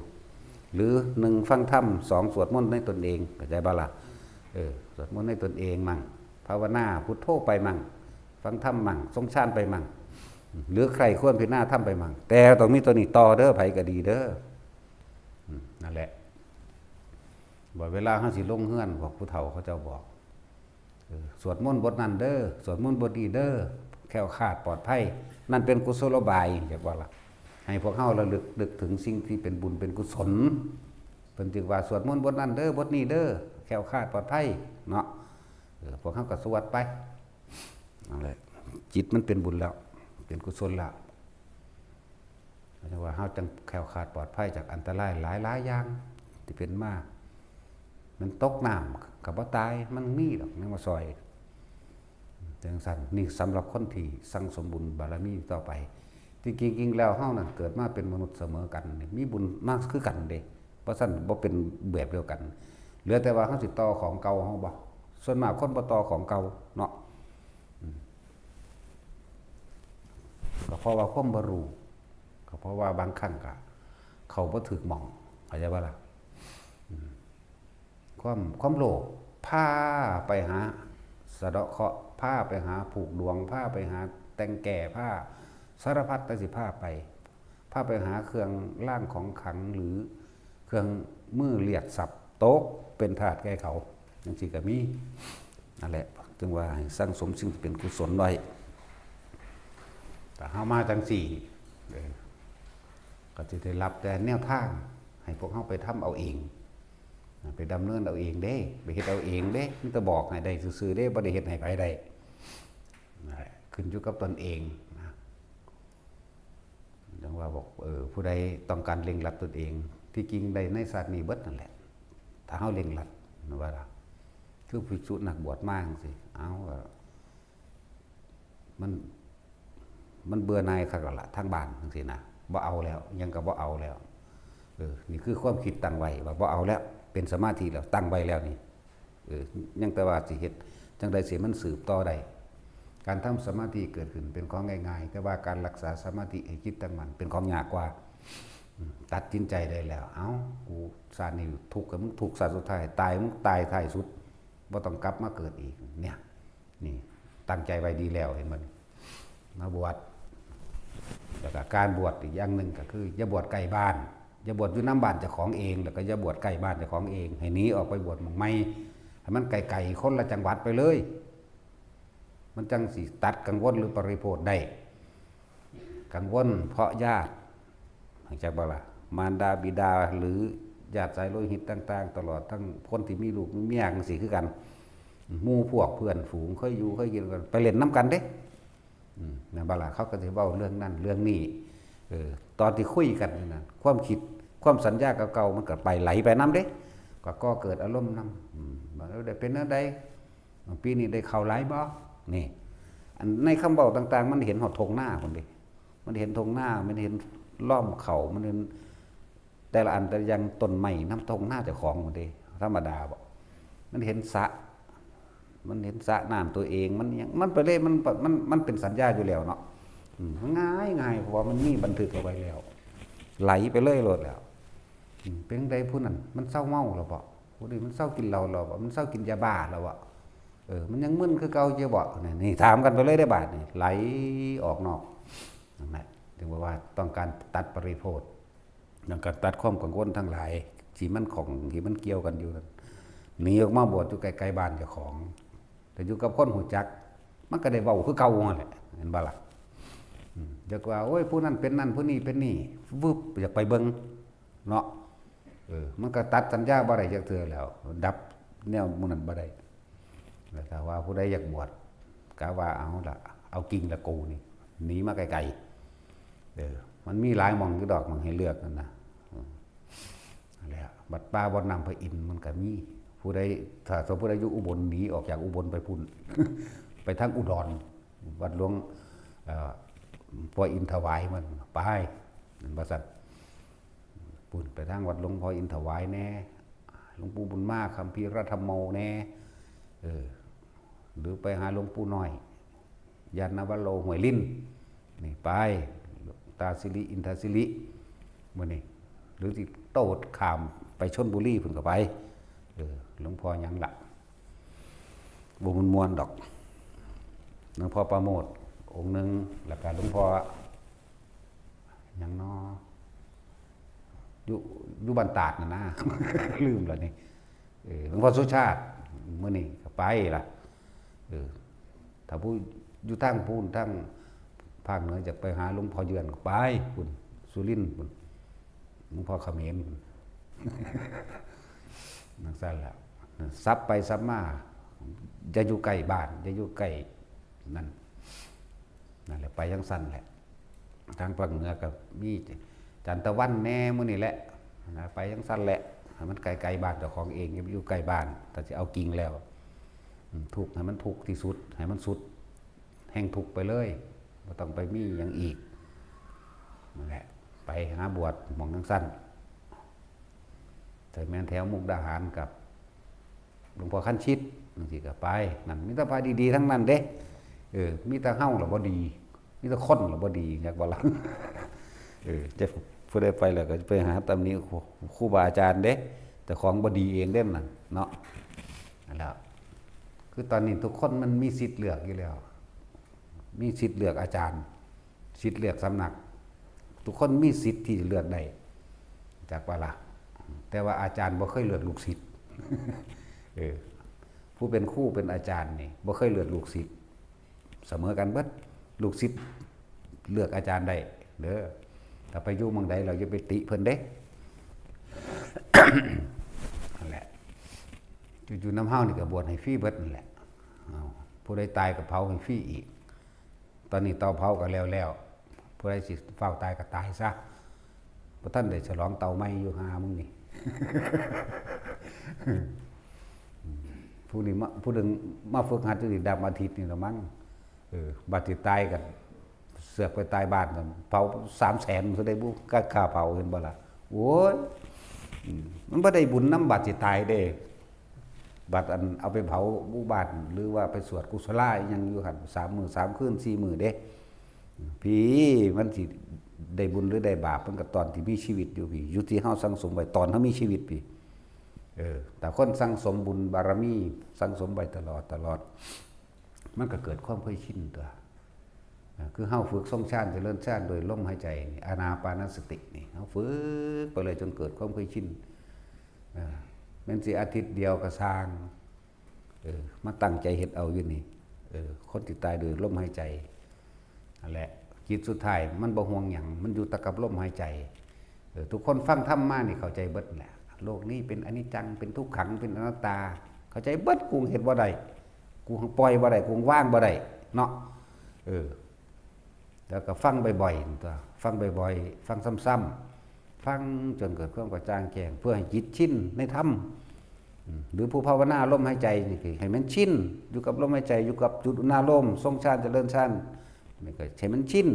หรือหนึ่งฟังธรรม สองสวดมนต์ในตนเอง เข้าใจบ่ล่ะ เออ สวดมนต์ในตนเองมั่ง ภาวนาพุทโธไปมั่ง ฟังธรรมมั่ง ทรงฌานไปมั่ง หรือใคร่ครวญพิจารณาธรรมไปมั่ง แต่ต้องมีตัวนี้ต่อเด้อ ไผก็ดีเด้อ อืม นั่นแหละ ว่าเวลาเฮาสิลงเฮือน พวกผู้เฒ่าเขาเจ้าบอก เออ สวดมนต์บทนั้นเด้อ สวดมนต์บทนี้เด้อ แคล้วคลาดปลอดภัย นั่นเป็นกุศโลบาย อยากว่าล่ะ ให้พวกเฮาระลึกนึกถึงสิ่งที่เป็นบุญเป็นกุศล เพิ่นจึงว่า สวดมนต์บทนั้นเด้อ บทนี้เด้อ แคล้วคลาดปลอดภัย เนาะ เออ พวกเขาก็สวดไป นั่นแหละ จิตมันเป็นบุญแล้ว เป็นกุศลแล้ว จั่งว่าเฮาจั่งแคล้วคลาดปลอดภัยจากอันตรายหลายๆอย่างที่เป็นมา มันตกน้ำก็บ่ตาย มันมีดอกแนวมาซ่อย จั่งซั่น นี่สำหรับคนที่สั่งสมบุญบารมีต่อไป ที่จริงๆแล้วเฮานั่นเกิดมาเป็นมนุษย์เสมอกันนี่ มีบุญมากคือกันเด้ บ่ซั่นบ่เป็นแบบเดียวกัน เหลือแต่ว่าเฮาสิต่อของเก่าเฮาบ่ ส่วนมากคนบ่ต่อของเก่าเนาะ อืม ก็เพราะว่าความบ่รู้ ก็เพราะว่าบางครั้งก็เข้าบ่ถูกหม่อง เข้าใจบ่ล่ะ อืม ความ ความโลภพาไปหาสะเดาะเคราะห์ พาไปหาผูกดวง พาไปหาแต่งแก้ พาสารพัดแต่สิพาไป พาไปหาเครื่องรางของขลัง หรือเครื่องมือเลียดทรัพย์ ตกเป็นทาสแก่เขา จั่งซี้ก็มี นั่นแหละ จึงว่าให้สั่งสมสิ่งที่เป็นกุศลไว้ ถ้าเฮามาจั่งซี้ เออ ก็สิได้รับแต่แนวทาง ให้พวกเฮาไปทำเอาเอง ไปดำเนินเอาเองเด้ ไปเฮ็ดเอาเองเด้ มีแต่บอกให้ได้ซื่อๆเด้ บ่ได้เฮ็ดให้ไผได้ นั่นแหละ ขึ้นอยู่กับตนเองนะ จั่งว่าบอก เออ ผู้ใดต้องการเร่งรัดตนเอง ที่จริงได้ในชาตินี้เบิดนั่นแหละ ถ้าเฮาเร่งรัด ว่าล่ะ คือภิกษุนักบวชมาจั่งซี้ เอา ก็ มัน มันเบื่อหน่ายคักแล้วล่ะ ทางบ้านจั่งซี้นะ บ่เอาแล้ว หยังก็บ่เอาแล้ว เออ นี่คือความคิดตั้งไว้ว่าบ่เอาแล้ว เป็นสมาธิแล้ว ตั้งไว้แล้วนี่ เออ ยังแต่ว่าสิเฮ็ดจั่งใดสิมันสืบต่อได้ การทำสมาธิเกิดขึ้นเป็นของง่ายๆ แต่ว่าการรักษาสมาธิให้จิตตั้งมั่นเป็นของยากกว่า อืม ตัดสินใจได้แล้ว เอ้า กูชาตินี้ทุกข์ก็มึงทุกข์ชาติสุดท้าย ตายมึงตายท้ายสุด บ่ต้องกลับมาเกิดอีก เนี่ย นี่ ตั้งใจไว้ดีแล้ว เห็นบ่นี่ มาบวช แล้วก็การบวชอีกอย่างหนึ่งก็คือ อย่าบวชใกล้บ้าน อย่าบวชอยู่นำบ้านเจ้าของเอง แล้วก็อย่าบวชใกล้บ้านเจ้าของเอง ให้หนีออกไปบวชหม่องใหม่ ให้มันไกลๆ คนละจังหวัดไปเลย มันจั่งสิตัดกังวลหรือปริโภทได้ กังวลเพราะญาติ รู้จักบ่ล่ะ มารดาบิดาหรือญาติสายโลหิตต่างๆ ตลอดทั้งคนที่มีลูกมีเมียจั่งซี้คือกัน หมู่พวกเพื่อนฝูงเคยอยู่เคยกินกัน ไปเล่นนำกันเด้ อืม แม่นบ่ล่ะ เขาก็สิเว้าเรื่องนั้นเรื่องนี้ เออ ตอนที่คุยกันนั่นน่ะ ความคิด ความสัญญาเก่าๆ มันก็ไปไหลไปนำเด้ ก็ก่อเกิดอารมณ์นำ อืม ว่าได้เป็นแนวใด ปีนี้ได้ข้าวหลายบ่ นี่ อันในคำเว้าต่างๆ มันเห็นฮอดท่งนาพุ้นเด้ มันเห็นท่งนา มันเห็นล้อมข้าว มันเห็นแต่ละอันแต่ละอย่าง ต้นไม้นำท่งนาเจ้าของพุ้นเด้ ธรรมดาบ่ มันเห็นสระ มันเห็นสระน้ำตัวเอง มันหยัง มันไปเลย มัน มัน มันเป็นสัญญาอยู่แล้วเนาะ อืม มันง่ายง่าย เพราะว่ามันมีบันทึกเอาไว้แล้ว ไหลไปเลยโลดแล้ว อืม เป็นจั่งใดผู้นั้น มันเซาเมาแล้วบ่ ผู้นี้มันเซากินเหล้าแล้วบ่ มันเซากินยาบ้าแล้วบ่ เออ มันยังมึนคือเก่าอยู่บ่ นี่ นี่ถามกันไปเลยเด้อบาดนี่ ไหลออกนอก นั่นแหละ ถึงบอกว่าต้องการตัดปริโภท ต้องการตัดความกังวลทั้งหลาย ที่มันของ ที่มันเกี่ยวกันอยู่นั่น หนีออกมาบวชอยู่ใกล้ๆบ้านเจ้าของ แต่อยู่กับคนรู้จัก มันก็ได้เว้าคือเก่านั่นแหละ เห็นบ่ล่ะ อืม จักว่า โอ้ย ผู้นั้นเป็นนั่น ผู้นี้เป็นนี่ วึบ อยากไปเบิ่ง เนาะ เออ มันก็ตัดสัญญาบ่ได้จักเทื่อแล้ว ดับแนวหมู่นั้นบ่ได้ แล้วถ้าว่าผู้ใดอยากบวช กะว่าเอาละ เอากิ่งละกูนี่ หนีมาไกลๆ เออ มันมีหลายหม่องอยู่ดอก หม่องให้เลือกนั่นนะ อืม นั่นแหละ วัดป่าวัดน้ำพระอินทร์มันก็มี ผู้ใด ถ้าสมมุติอายุอุบล หนีออกจากอุบลไปพุ้น ไปทางอุดร วัดหลวง เอ่อ พ่ออินทร์ถวายมัน ไป นั่นว่าซั่น พุ้นไปทางวัดหลวงพ่ออินทร์ถวายแน่ หลวงปู่บุญมา คัมภีรธรรมโมแน่ เออ หรือไปหาหลวงปู่น้อย ยานนาวโร ห้วยลิ้น นี่ไป ตาสิริ อินทสิริ มื้อนี้ หรือสิโตดข้ามไปชลบุรีพุ้นก็ไป เออ หลวงพ่อหยังล่ะ บ่ม่วนๆดอก หลวงพ่อประโมทย์องค์หนึ่ง แล้วก็หลวงพ่อหยังน้อ อยู่ อยู่บ้านตาดน่ะนะ ลืมแล้วนี่ เออ หลวงพ่อสุชาติ มื้อนี้ก็ไปล่ะ เออ ถ้าผู้อยู่ทางพุ้น ทางภาคเหนือ อยากไปหาหลวงพ่อเยือนก็ไปพุ้น สุรินทร์พุ้น หลวงพ่อเขมรพุ้น จั่งซั่นล่ะ สับไปสับมา อย่าอยู่ใกล้บ้าน อย่าอยู่ใกล้นั่น นั่นแหละ ไปจั่งซั้นแหละ ทางภาคเหนือก็มีจันทวันแหน่หมู่นี่แหละนะ ไปจั่งซั้นแหละ ให้มันไกลๆบ้านเจ้าของเอง อย่าไปอยู่ใกล้บ้าน ถ้าสิเอาจริงแล้ว อืม ทุกข์ให้มันทุกข์ที่สุด ให้มันสุดแห่งทุกข์ไปเลย บ่ต้องไปมีหยังอีก นั่นแหละ ไปหาบวชหม่องจั่งซั้น แต่แม่นแถวมุกดาหารกับหลวงพ่อคันชิตจั่งซี้ก็ไป นั่นมีแต่พระดีๆทั้งนั้นเด้ เออ มีแต่เฮาล่ะบ่ดี มีแต่คนล่ะบ่ดี จักบ่ล่ะ เออ จะผู้ใดไปแล้วก็ไปหาตำหนิครู ครูบาอาจารย์เด้ แต่ของบ่ดีเองเด้นั่นเนาะ นั่นแหละ คือตอนนี้ทุกคนมันมีสิทธิ์เลือกอยู่แล้ว มีสิทธิ์เลือกอาจารย์ สิทธิ์เลือกสำนัก ทุกคนมีสิทธิ์ที่จะเลือกได้ จักว่าล่ะ แต่ว่าอาจารย์บ่เคยเลือกลูกศิษย์ เออ ผู้เป็นครูเป็นอาจารย์นี่บ่เคยเลือกลูกศิษย์ เสมอกันเบิด ลูกศิษย์เลือกอาจารย์ได้เด้อ ถ้าไปอยู่หม่องใด เราอย่าไปติเพิ่นเด้ นั่นแหละ อยู่ๆนำเฮานี่ก็บวชให้ฟรีเบิดนั่นแหละ เอา ผู้ใดตายก็เผาให้ฟรีอีก ตอนนี้เตาเผาก็แล้วแล้ว ผู้ใดสิฟ้าวตายก็ตายซะ บ่ทันได้ฉลองเตาใหม่อยู่ ห่ามึงนี่ ผู้นี้มา ผู้หนึ่งมาฝึกหัดอยู่นี่ดำอาทิตย์นี่ละมั้ง เออ บัดสิตายก็เสือกไปตายบ้านกัน เผาสามแสนซะได้บุ ค่า ค่าเผา เห็นบ่ล่ะ โอ้ย อืม มันบ่ได้บุญนำบัดสิตายเด้ บัดอันเอาไปเผาหมู่บ้าน หรือว่าไปสวดกุศลาอิหยังอยู่หั่น สามมื้อสามคืน สี่มื้อเด้ พี่ มันสิได้บุญหรือได้บาป มันก็ตอนที่มีชีวิตอยู่พี่ อยู่ที่เฮาสั่งสมไว้ตอนเฮามีชีวิตพี่ เออ แต่คนสั่งสมบุญบารมี สั่งสมไว้ตลอด ตลอด มันก็เกิดความเคยชินตัว อ่า คือเฮาฝึกทรงฌานเจริญฌานโดยลมหายใจนี่ อานาปานสตินี่ เฮาฝึกไปเลยจนเกิดความเคยชิน อ่า แม่นสิอาทิตย์เดียวก็ซ่าง เออ มาตั้งใจเฮ็ดเอาอยู่นี่ เออ คนที่ตายโดยลมหายใจ นั่นแหละ จิตสุดท้ายมันบ่ห่วงหยัง มันอยู่แต่กับลมหายใจ เออ ทุกคนฟังธรรมมานี่เข้าใจเบิดแหละ โลกนี้เป็นอนิจจัง เป็นทุกขัง เป็นอนัตตา เข้าใจเบิด กูเฮ็ดบ่ได้ กูปล่อยบ่ได้ กูวางบ่ได้ เนาะ เออ แล้วก็ฟังบ่อยๆ ตัว ฟังบ่อยๆ ฟังซ้ำๆ ฟังจนเกิดความกระจ่างแจ้ง เพื่อให้จิตชินในธรรม อืม หรือผู้ภาวนาลมหายใจนี่คือให้มันชิน อยู่กับลมหายใจ อยู่กับจุดอุณาโลม ทรงฌานเจริญฌาน นี่ก็ให้มันชิน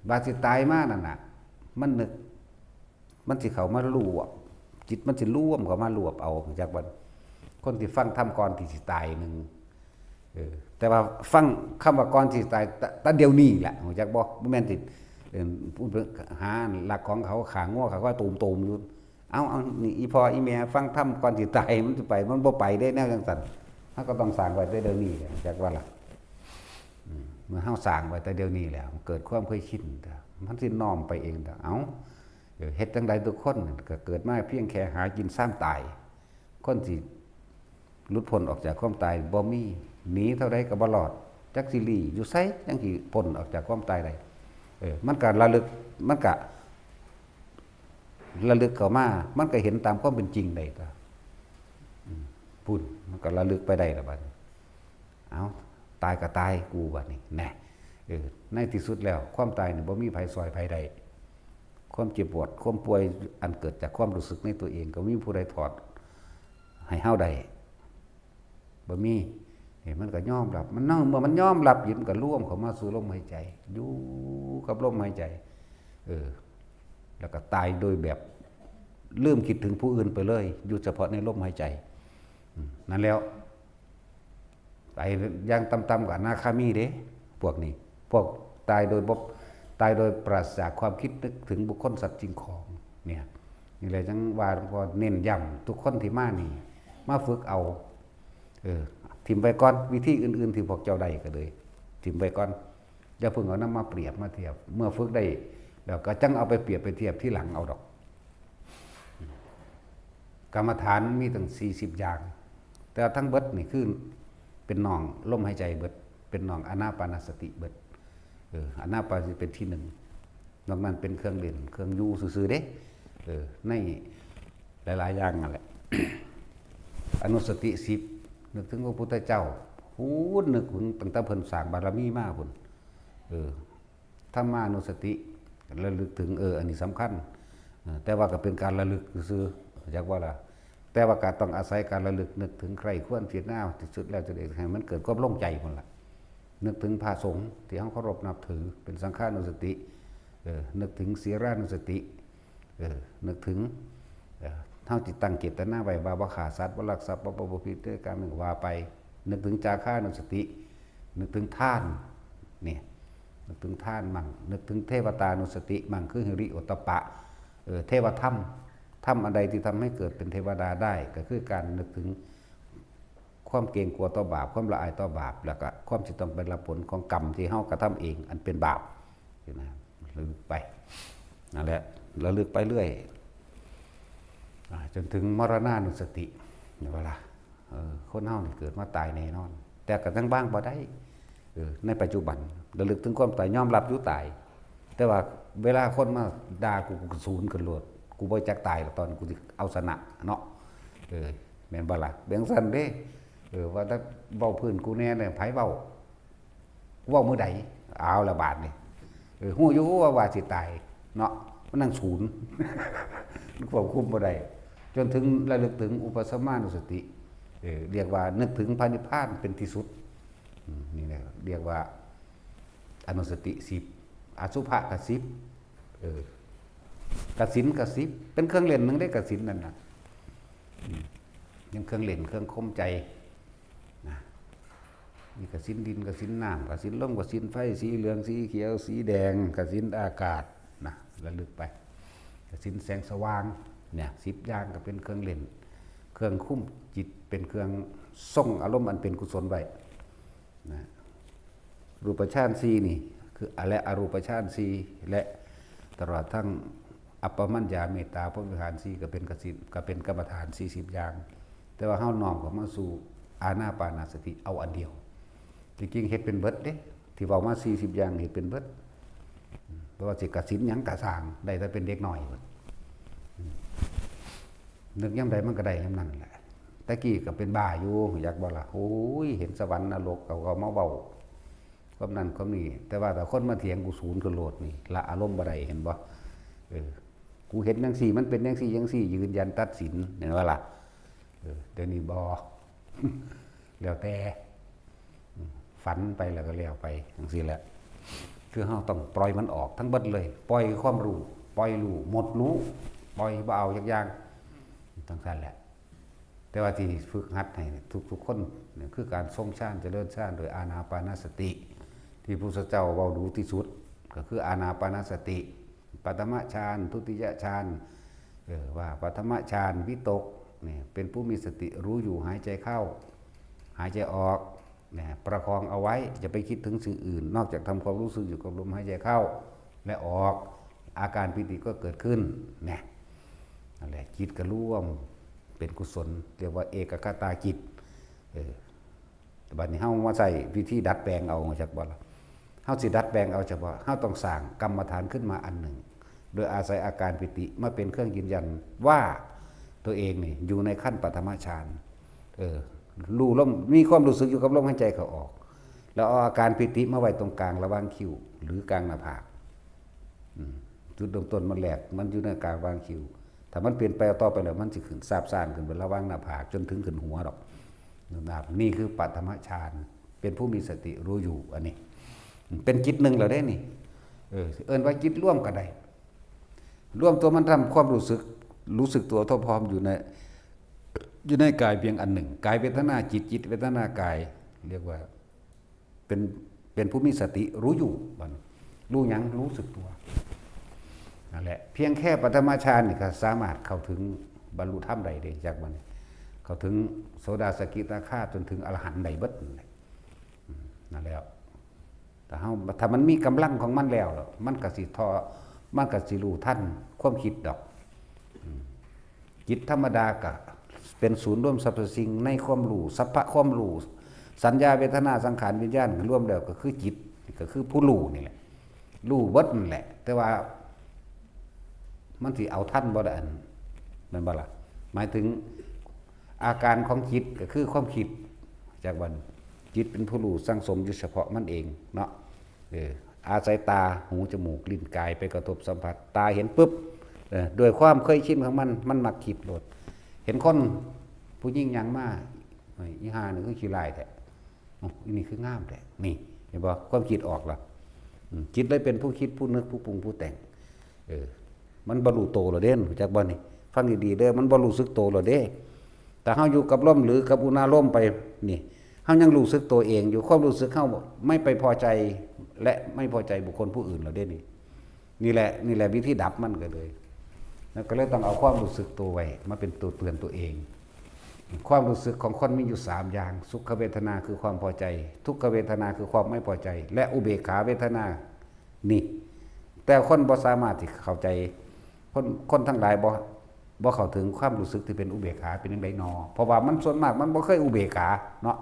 บาดสิตายมานั่นน่ะ มันนึก มันสิเข้ามารวบ จิตมันสิรวมเข้ามารวบเอา จักว่า คนที่ฟังธรรมก่อนที่สิตายหนึ่ง เออ แต่ว่าฟังคำว่าก่อนสิตาย แต่ แต่เดี๋ยวนี้แหละ รู้จักบ่ บ่แม่นสิ เอิ่ม ผู้หาลักของเขา ฆ่างัวฆ่าควาย ตูมๆ อยู่ เอา เอา นี่ อีพ่ออีแม่ฟังธรรมก่อนสิตาย มันสิไป มันบ่ไปเด้ แนวจั่งซั้น เฮาก็ต้องสร้างไว้แต่เดี๋ยวนี้แหละ จักว่าล่ะ อืม เมื่อเฮาสร้างไว้แต่เดี๋ยวนี้แล้ว มันเกิดความเคยชิน มันสิน้อมไปเอง เอา เออ เฮ็ดจั่งใดทุกคนก็เกิดมาเพียงแค่หากินซ่ามตาย คนสิหลุดพ้นออกจากความตายบ่มี หนีเท่าใดก็บ่รอด จักสิลี้อยู่ไสจั่งสิพ้นออกจากความตายได้ เออ มันก็ระลึก มันก็ระลึกเข้ามา มันก็เห็นตามความเป็นจริงได้ตั๊ว อืม พุ้น มันก็ระลึกไปได้ละบัดนี้ เอา ตายก็ตายกูบัดนี้ แน่ เออ ในที่สุดแล้ว ความตายนี่บ่มีไผซ่อยไผได้ ความเจ็บปวด ความป่วย อันเกิดจากความรู้สึกในตัวเอง ก็บ่มีผู้ใดถอดให้เฮาได้ บ่มี นี่มันก็ยอมรับ มันเนาะ เมื่อมันยอมรับอยู่ มันก็รวมเข้ามาสู่ลมหายใจ อยู่กับลมหายใจ เออ แล้วก็ตายโดยแบบลืมคิดถึงผู้อื่นไปเลย อยู่เฉพาะในลมหายใจ อืม นั่นแล้ว ไปอย่างต่ำๆก็อนาคามีเด้ พวกนี้ พวกตายโดยบ่ ตายโดยปราศจากความคิดนึกถึงบุคคลสัตว์สิ่งของ เนี่ย นี่แหละจั่งว่าหลวงพ่อเน้นย้ำทุกคนที่มานี่ มาฝึกเอา เออ ถิ่มไว้ก่อน วิธีอื่นๆที่พวกเจ้าได้ก็เลย ถิ่มไว้ก่อน อย่าเพิ่งเอานำมาเปรียบมาเทียบ เมื่อฝึกได้แล้วก็จั่งเอาไปเปรียบไปเทียบทีหลังเอาดอก กรรมฐานมีตั้งสี่สิบอย่าง แต่ทั้งเบิดนี่คือเป็นน้องลมหายใจเบิด เป็นน้องอานาปานสติเบิด เออ อานาปานสติเป็นที่หนึ่ง นอกนั้นเป็นเครื่องเล่น เครื่องอยู่ซื่อๆเด้ เออ ในหลายๆอย่างนั่นแหละ อนุสติสิบ นึกถึงพระพุทธเจ้า พุ้น นึกถึงตั้งแต่เพิ่นสร้างบารมีมาพุ้น เออ ธรรมานุสติ ระลึกถึง เออ อันนี้สำคัญ เออ แต่ว่าก็เป็นการระลึกซื่อๆ จักว่าล่ะ แต่ว่าก็ต้องอาศัยการระลึกนึกถึงใคร่ครวญพิจารณาที่สุดแล้วจะได้ให้มันเกิดความลงใจพุ้นล่ะ นึกถึงพระสงฆ์ที่เฮาเคารพนับถือ เป็นสังฆานุสติ เออ นึกถึงศีลานุสติ เออ นึกถึง เออ เฮาจิตตั้งเจตนาไว้ว่าบ่ฆ่าสัตว์ บ่ลักทรัพย์ บ่ประพฤติผิดในกาม ก็ว่าไป นึกถึงจาคานุสติ นึกถึงทาน เนี่ย นึกถึงทานมั่ง นึกถึงเทวตานุสติมั่ง คือหิริโอตตัปปะ เออ เทวธรรม ธรรมอันใดที่ทำให้เกิดเป็นเทวดาได้ ก็คือการนึกถึงความเกรงกลัวต่อบาป ความละอายต่อบาป แล้วก็ความที่ต้องไปรับผลของกรรมที่เฮากระทำเอง อันเป็นบาป นะ ระลึกไป นั่นแหละ ระลึกไปเรื่อย อ่า จนถึงมรณานุสติ เห็นบ่ล่ะ เออ คนเฮานี่เกิดมาตายแน่นอน แต่ก็ยังวางบ่ได้ เออ ในปัจจุบัน ระลึกถึงความตาย ยอมรับอยู่ตาย แต่ว่าเวลาคนมาด่ากู กูก็สูนขึ้นโลด กูบ่จักตายหรอก ตอนกูสิเอาชนะเนาะ เออ แม่นบ่ล่ะ เป็นจั่งซั้นเด้ เออ ว่าแต่เว้าพื้นกูแน่เนี่ย ไผเว้า กูเว้ามื้อใด เอาละบาดนี่ เออ ฮู้อยู่ว่า ว่าสิตายเนาะ มันนั่งสูน ควบคุมบ่ได้ จนถึงระลึกถึงอุปสมานุสติ เออ เรียกว่านึกถึงพระนิพพานเป็นที่สุด อืม นี่แหละเรียกว่าอนุสติสิบ อสุภะกสิบ เออ กสิณกสิบ เป็นเครื่องเล่นหนึ่งได้กสิณนั่นน่ะ อืม ยังเครื่องเล่นเครื่องข่มใจ นะ มีกสิณดิน กสิณน้ำ กสิณลม กสิณไฟ สีเหลือง สีเขียว สีแดง กสิณอากาศ นะ ระลึกไป กสิณแสงสว่าง เนี่ย สิบอย่างก็เป็นเครื่องเล่น เครื่องคุมจิต เป็นเครื่องส่งอารมณ์อันเป็นกุศลไว้ นะ รูปฌานสี่นี่ คือ และอรูปฌานสี่ และตลอดทั้งอัปปมัญญาเมตตาพรหมวิหารสี่ ก็เป็นกสิณ ก็เป็นกรรมฐานสี่สิบอย่าง แต่ว่าเฮาน้อมเข้ามาสู่อานาปานสติเอาอันเดียว จริงๆ เฮ็ดเป็นเบิดเด้ ที่เว้ามาสี่สิบอย่างเฮ็ดเป็นเบิด อืม เพราะว่าสิกสิณหยังกะซ่าง ได้แต่เป็นเด็กน้อยพุ้น อืม นึกยามใดมันก็ได้ยามนั้นแหละ แต่กี้ก็เป็นบ้าอยู่ อยากบ่ล่ะ โอ้ย เห็นสวรรค์นรก เขาก็มาเว้า ความนั้นความนี้ แต่ว่าถ้าคนมาเถียงกูสูนขึ้นโลดนี่ ละอารมณ์บ่ได้ เห็นบ่ เออ กูเห็นจั่งซี่ มันเป็นจั่งซี่จั่งซี่ ยืนยันตัดสิน เห็นบ่ล่ะ เออ เดี๋ยวนี้บ่ แล้วแต่ อืม ฝันไปแล้วก็แล้วไปจั่งซี่แหละ คือเฮาต้องปล่อยมันออกทั้งเบิดเลย ปล่อยความรู้ ปล่อยรู้ หมดรู้ ปล่อยบ่เอาจักอย่าง จั่งซั้นแหละ แต่ว่าที่ฝึกหัดให้ทุกๆคนเนี่ย คือการทรงฌาน เจริญฌานโดยอานาปานสติ ที่พระพุทธเจ้าเว้าดูที่สุด ก็คืออานาปานสติ ปฐมฌาน ทุติยฌาน เออ ว่าปฐมฌานวิตกเนี่ย เป็นผู้มีสติรู้อยู่ หายใจเข้า หายใจออกเนี่ย ประคองเอาไว้ อย่าไปคิดถึงสิ่งอื่น นอกจากทำความรู้สึกอยู่กับลมหายใจเข้า และออก อาการปีติก็เกิดขึ้นเนี่ย นั่นแหละ จิตก็รวมเป็นกุศล เรียกว่าเอกัคคตาจิต เออ บัดนี้เฮามาใช้วิธีดัดแปลงเอา จักบ่ล่ะ เฮาสิดัดแปลงเอาเฉพาะ เฮาต้องสร้างกรรมฐานขึ้นมาอันหนึ่ง โดยอาศัยอาการปีติมาเป็นเครื่องยืนยันว่าตัวเองนี่อยู่ในขั้นปฐมฌาน เออ รู้ลม มีความรู้สึกอยู่กับลมหายใจเข้าออก แล้วเอาอาการปีติมาไว้ตรงกลางระหว่างคิ้ว หรือกลางหน้าผาก อืม จุดเริ่มต้นมันแรก มันอยู่ในกลางระหว่างคิ้ว ถ้ามันเปลี่ยนไปต่อไปแล้ว มันสิขึ้นซาบซ่านขึ้นไประหว่างหน้าผากจนถึงขึ้นหัวดอก นี่คือปฐมฌาน เป็นผู้มีสติรู้อยู่ อันนี้ เป็นจิตหนึ่งแล้วเด้นี่ เออ เอิ้นว่าจิตรวมก็ได้ รวมตัวมันทำความรู้สึก รู้สึกตัวทั่วพร้อมอยู่ใน อยู่ในกายเพียงอันหนึ่ง กายเวทนาจิต จิตเวทนากาย เรียกว่า เป็น เป็นผู้มีสติรู้อยู่ บัดนี้ รู้หยัง รู้สึกตัว นั่นแหละ เพียงแค่ปฐมฌานนี่ก็สามารถเข้าถึงบรรลุธรรมได้เด้ จักบัดนี้ เข้าถึงโสดาสกิทาคาจนถึงอรหันต์ได้เบิดนั่นแหละ อืม นั่นแหละ ถ้าเฮา ถ้ามันมีกำลังของมันแล้วล่ะ มันก็สิทอ มันก็สิรู้ทันความคิดดอก อืม จิตธรรมดาก็เป็นศูนย์รวมสรรพสิ่งในความรู้ สัพพะความรู้ สัญญา เวทนา สังขาร วิญญาณ รวมแล้วก็คือจิต ก็คือผู้รู้นี่แหละ รู้เบิดนั่นแหละ แต่ว่ามันสิเอาทันบ่ล่ะ อัน แม่นบ่ล่ะ หมายถึงอาการของจิตก็คือความคิด จากวันจิตเป็นผู้รู้สั่งสมอยู่เฉพาะมันเองเนาะ เออ อาศัยตา หู จมูก ลิ้น กาย ไปกระทบสัมผัส ตาเห็นปุ๊บ เออ ด้วยความเคยชินของมัน มันมักคิดโลด เห็นคนผู้หญิงย่างมา เฮ้ย อีห่านี่คือขี้ร้ายแท้ โอ้ อีนี่คืองามแท้ นี่ เห็นบ่ ความคิดออกละ อืม จิตเลยเป็นผู้คิด ผู้นึก ผู้ปรุง ผู้แต่ง เออ มันบ่รู้โตแล้วเด้ รู้จักบ่นี่ ฟังดีๆเด้อ มันบ่รู้สึกโตแล้วเด้ แต่เฮาอยู่กับลมหรือกับอุณาโลมไป นี่ เฮายังรู้สึกตัวเองอยู่ ความรู้สึกเฮาไม่ไปพอใจ และไม่พอใจบุคคลผู้อื่นแล้วเด้นี่ นี่แหละ นี่แหละวิธีดับมันก็เลย แล้วก็เลยต้องเอาความรู้สึกตัวไว้ มาเป็นตัวเตือนตัวเอง ความรู้สึกของคนมีอยู่สามอย่าง สุขเวทนาคือความพอใจ ทุกขเวทนาคือความไม่พอใจ และอุเบกขาเวทนา นี่ แต่คนบ่สามารถที่เข้าใจ คน คนทั้งหลายบ่ บ่เข้าถึงความรู้สึกที่เป็นอุเบกขาเป็นจั่งใดนอ เพราะว่ามันส่วนมากมันบ่เคยอุเบกขาเนาะ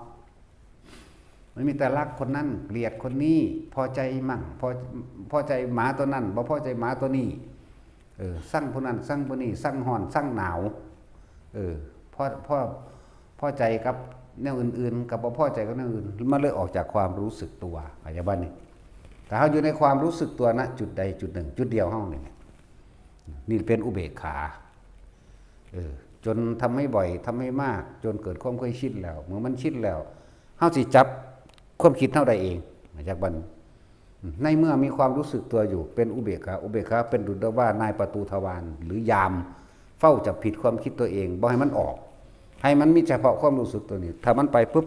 มันมีแต่รักคนนั้น เกลียดคนนี้ พอใจมั่ง พอ พอใจหมาตัวนั้น บ่พอใจหมาตัวนี้ เออ ซังผู้นั้น ซังผู้นี้ ซังร้อน ซังหนาว เออ พอ พอ พอใจกับแนวอื่นๆ กับบ่พอใจกับแนวอื่น มันเลยออกจากความรู้สึกตัว เข้าใจบ่นี่ ถ้าเฮาอยู่ในความรู้สึกตัวนะ จุดใดจุดหนึ่ง จุดเดียวเฮานี่แหละ นี่เป็นอุเบกขา เออ จนทำให้บ่อย ทำให้มาก จนเกิดความเคยชินแล้ว เมื่อมันชินแล้ว เฮาสิจับความคิดเฮาได้เอง จากบัดนี้ ในเมื่อมีความรู้สึกตัวอยู่ เป็นอุเบกขา อุเบกขาเป็นดุจดังว่านายประตูทวาร หรือยามเฝ้าจับผิดความคิดตัวเอง บ่ให้มันออก ให้มันมีเฉพาะความรู้สึกตัวนี้ ถ้ามันไปปุ๊บ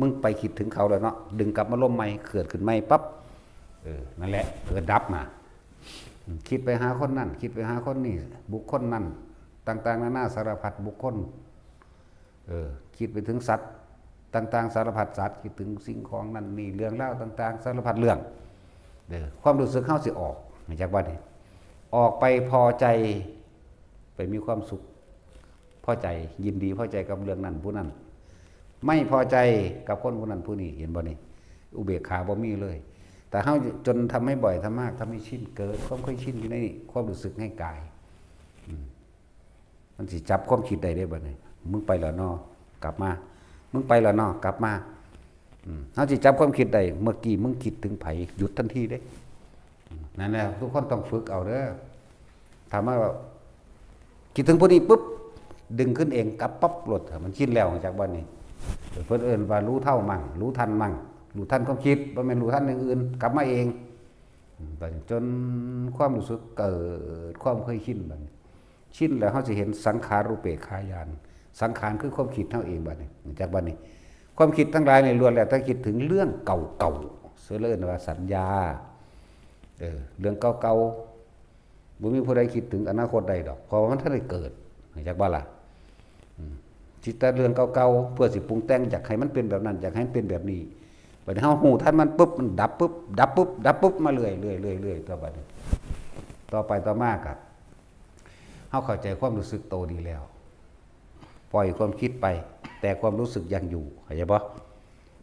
มึงไปคิดถึงเขาแล้วเนาะ ดึงกลับมาลมใหม่ เกิดขึ้นใหม่ปั๊บ เออ นั่นแหละ เกิดดับมา คิดไปหาคนนั่น คิดไปหาคนนี่ บุคคลนั่น ต่างๆ นานาสารพัดบุคคล เออ คิดไปถึงสัตว์ต่างๆ สารพัดสัตว์ คิดถึงสิ่งของนั่นนี่ เรื่องราวต่างๆ สารพัดเรื่อง เออ ความรู้สึกเฮาสิออก จากบัดนี้ ออกไปพอใจ ไปมีความสุข พอใจ ยินดีพอใจกับเรื่องนั้นผู้นั้น ไม่พอใจกับคนผู้นั้นผู้นี้ เห็นบ่นี่ อุเบกขาบ่มีเลย แต่เฮาจนทำให้บ่อย ทำมาก ทำให้ชิน เกิดความเคยชินอยู่ในความรู้สึกในกาย อืม มันสิจับความคิดได้เด้บัดนี้ มึงไปแล้วเนาะ กลับมา มึงไปแล้วเนาะ กลับมา อืม เฮาสิจับความคิดได้ เมื่อกี้มึงคิดถึงไผ หยุดทันทีเด้ อืม นั่นแหละ ทุกคนต้องฝึกเอาเด้อ ถ้ามาแบบ คิดถึงผู้นี้ปุ๊บ ดึงขึ้นเอง กลับปั๊บโลด มันชินแล้ว จากบัดนี้ เพิ่นเอิ้นว่ารู้เท่ามั่ง รู้ทันมั่ง รู้ทันความคิด บ่แม่นรู้ทันอย่างอื่น กลับมาเอง อืม บัดนี้จนความรู้สึกเกิดความเคยชิน บัดนี้ ชินแล้วเฮาสิเห็นสังขารูปเปกขาญาณ สังขารคือความคิดเฮาเอง บัดนี้ จากบัดนี้ ความคิดทั้งหลายนี่ล้วนแล้วแต่คิดถึงเรื่องเก่าๆ เสียเลยว่าสัญญา เออ เรื่องเก่าๆ บ่มีผู้ใดคิดถึงอนาคตได้ดอก เพราะว่ามันทันได้เกิด จากบ่ล่ะ อืม คิดแต่เรื่องเก่าๆ เพื่อสิปรุงแต่ง อยากให้มันเป็นแบบนั้น อยากให้มันเป็นแบบนี้ บัดนี้เฮาฮู้ทันมันปุ๊บ มันดับปุ๊บ ดับปุ๊บ ดับปุ๊บ มาเรื่อยๆ เรื่อยๆ เรื่อยๆ ต่อบัดนี้ ต่อไปต่อมาก็ เฮาเข้าใจความรู้สึกโตดีแล้ว ปล่อยความคิดไป แต่ความรู้สึกยังอยู่ เข้าใจบ่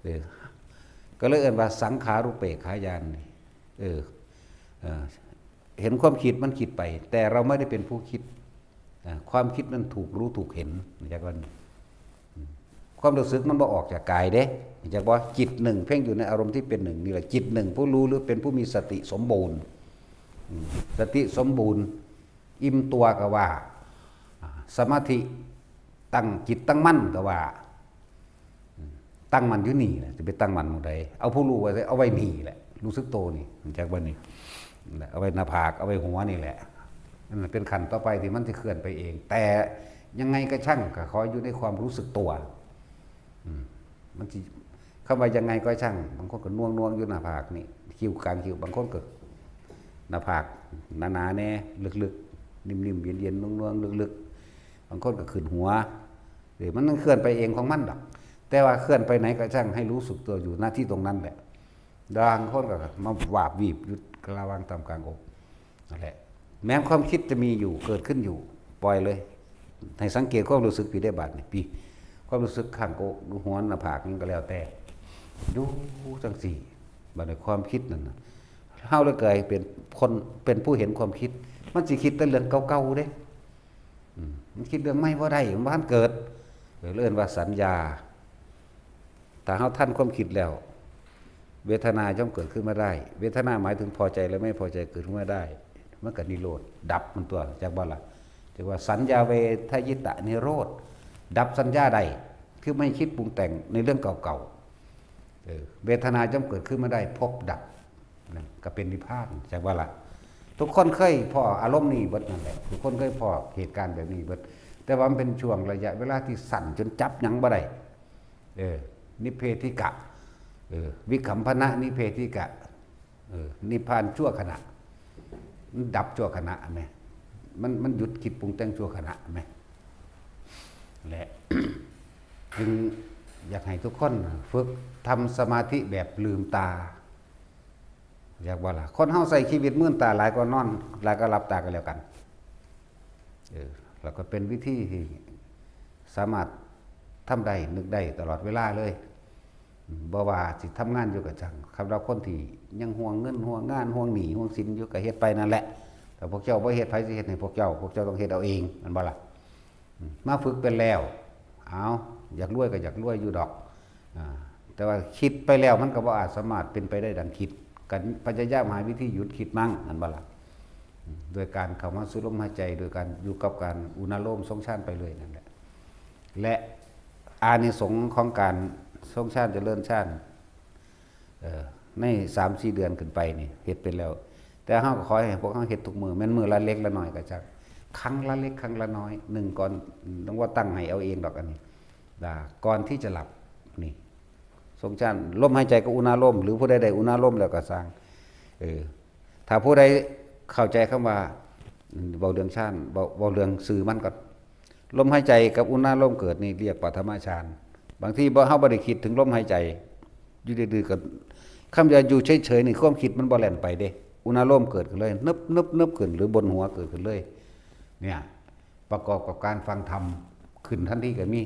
เออ ก็เลยเอิ้นว่าสังขารูปเปกขาญาณนี่ เออ เออ เห็นความคิดมันคิดไป แต่เราไม่ได้เป็นผู้คิด อ่า ความคิดนั้นถูกรู้ถูกเห็น เข้าใจบ่ อืม ความรู้สึกมันบ่ออกจากกายเด้ เข้าใจบ่ จิตหนึ่งเพ่งอยู่ในอารมณ์ที่เป็นหนึ่งนี่แหละ จิตหนึ่งผู้รู้หรือเป็นผู้มีสติสมบูรณ์ อืม สติสมบูรณ์ อิ่มตัวก็ว่า อ่า สมาธิตั้งจิตตั้งมั่นก็ว่า อืม ตั้งมั่นอยู่นี่แหละ จะไปตั้งมั่นหม่องใด เอาผู้รู้ไว้ เอาไว้นี่แหละ รู้สึกโตนี่ เข้าใจบ่นี่ นั่นแหละ เอาไว้หน้าผาก เอาไว้หัวนี่แหละ นั่นแหละเป็นขั้นต่อไปที่มันสิเคลื่อนไปเอง แต่ยังไงก็ช่าง ก็ขออยู่ในความรู้สึกตัว อืม มันสิ คำว่ายังไงก็ช่าง บางคนก็น่วงๆ อยู่หน้าผากนี่ คิ้วกลางคิ้ว บางคนก็หน้าผากหนาๆ แน่ ลึกๆ นิ่มๆ เย็นๆ น่วงๆ ลึกๆ บางคนก็ขึ้นหัว เออ มันเคลื่อนไปเองของมันดอก แต่ว่าเคลื่อนไปไหนก็ช่าง ให้รู้สึกตัวอยู่หน้าที่ตรงนั้นแหละ บางคนก็มาวาบวีบอยู่ระหว่างตามกลางอก นั่นแหละ แม้ความคิดจะมีอยู่ เกิดขึ้นอยู่ ปล่อยเลย ให้สังเกตความรู้สึกพี่ได้บัดนี่ พี่ ความรู้สึกข้างอกหรือหัวหน้าผากนี่ก็แล้วแต่ อยู่จังซี่ บัดนี้ความคิดนั่นน่ะ เฮาเลยกลายเป็นคน เป็นผู้เห็นความคิด มันสิคิดแต่เรื่องเก่าๆ เด้ อืม มันคิดเรื่องใหม่บ่ได้ มันบ่ทันเกิด เออ เอิ้นว่าสัญญา ถ้าเฮาทันความคิดแล้ว เวทนาย่อมเกิดขึ้นมาได้ เวทนาหมายถึงพอใจและไม่พอใจเกิดขึ้นมาได้ มันก็นิโรธ ดับมันตัว จักบ่ล่ะ จักว่าสัญญาเวทยิตะนิโรธ ดับสัญญาได้ คือไม่คิดปรุงแต่งในเรื่องเก่าๆ เออ เวทนาย่อมเกิดขึ้นมาได้ พบดับ นั่นก็เป็นนิพพาน จักบ่ล่ะ ทุกคนเคยพ้ออารมณ์นี้เบิดนั่นแหละ ทุกคนเคยพ้อเหตุการณ์แบบนี้เบิด แต่ว่ามันเป็นช่วงระยะเวลาที่สั้นจนจับหยังบ่ได้ เออ นิพเพธิกะ เออ วิคัมพนะนิพเพธิกะ เออ นิพพานชั่วขณะ มันดับชั่วขณะแหม มัน มันหยุดคิดปรุงแต่งชั่วขณะแหม และ จึงอยากให้ทุกคนฝึกทำสมาธิแบบลืมตา อยากว่าล่ะ คนเฮาใช้ชีวิตมืนตาหลายกว่านอน หลายกว่าหลับตากันแล้วกัน เออ แล้วก็เป็นวิธีที่สามารถทำได้ นึกได้ตลอดเวลาเลย บ่ว่าสิทำงานอยู่ก็ช่าง สำหรับคนที่ยังห่วงเงิน ห่วงงาน ห่วงหนี้ ห่วงสินอยู่ก็เฮ็ดไปนั่นแหละ แต่พวกเจ้าบ่เฮ็ด ไผสิเฮ็ดให้พวกเจ้า พวกเจ้าต้องเฮ็ดเอาเอง แม่นบ่ล่ะ อืม มาฝึกเป็นแล้ว เอา อยากรวยก็อยากรวยอยู่ดอก อ่า แต่ว่าคิดไปแล้วมันก็บ่อาจสามารถเป็นไปได้ดังคิด กันพยายามหาวิธีหยุดคิดมั่ง แม่นบ่ล่ะ อืม โดยการเข้ามาสู่ลมหายใจ โดยการอยู่กับการอุณาโลมทรงฌานไปเลยนั่นแหละ และอานิสงส์ของการทรงฌานเจริญฌาน เอ่อ ในสามสี่เดือนขึ้นไปนี่ เฮ็ดเป็นแล้ว แต่เฮาก็ขอให้พวกเฮาเฮ็ดทุกมื้อ แม่นมื้อละเล็กละน้อยก็จัก ครั้งละเล็กครั้งละน้อย หนึ่งก่อน ต้องว่าตั้งให้เอาเองดอกอันนี้ อ่า ก่อนที่จะหลับ นี่ ทรงฌาน ลมหายใจกับอุณาโลม หรือผู้ใดได้อุณาโลมแล้วก็ซ่าง เออ ถ้าผู้ใดเข้าใจคำว่า อืม เว้าเรื่องฌาน เว้า เว้าเรื่องชื่อมันก็ ลมหายใจกับอุณาโลมเกิดนี่เรียกปฐมฌาน บางทีบ่ เฮาบ่ได้คิดถึงลมหายใจ อยู่ดื้อๆก็ คำว่าอยู่เฉยๆนี่ความคิดมันบ่แล่นไปเด้ อุณาโลมเกิดขึ้นเลย นึบๆๆขึ้น หรือบนหัวเกิดขึ้นเลย เนี่ย ประกอบกับการฟังธรรม ขึ้นทันทีก็มี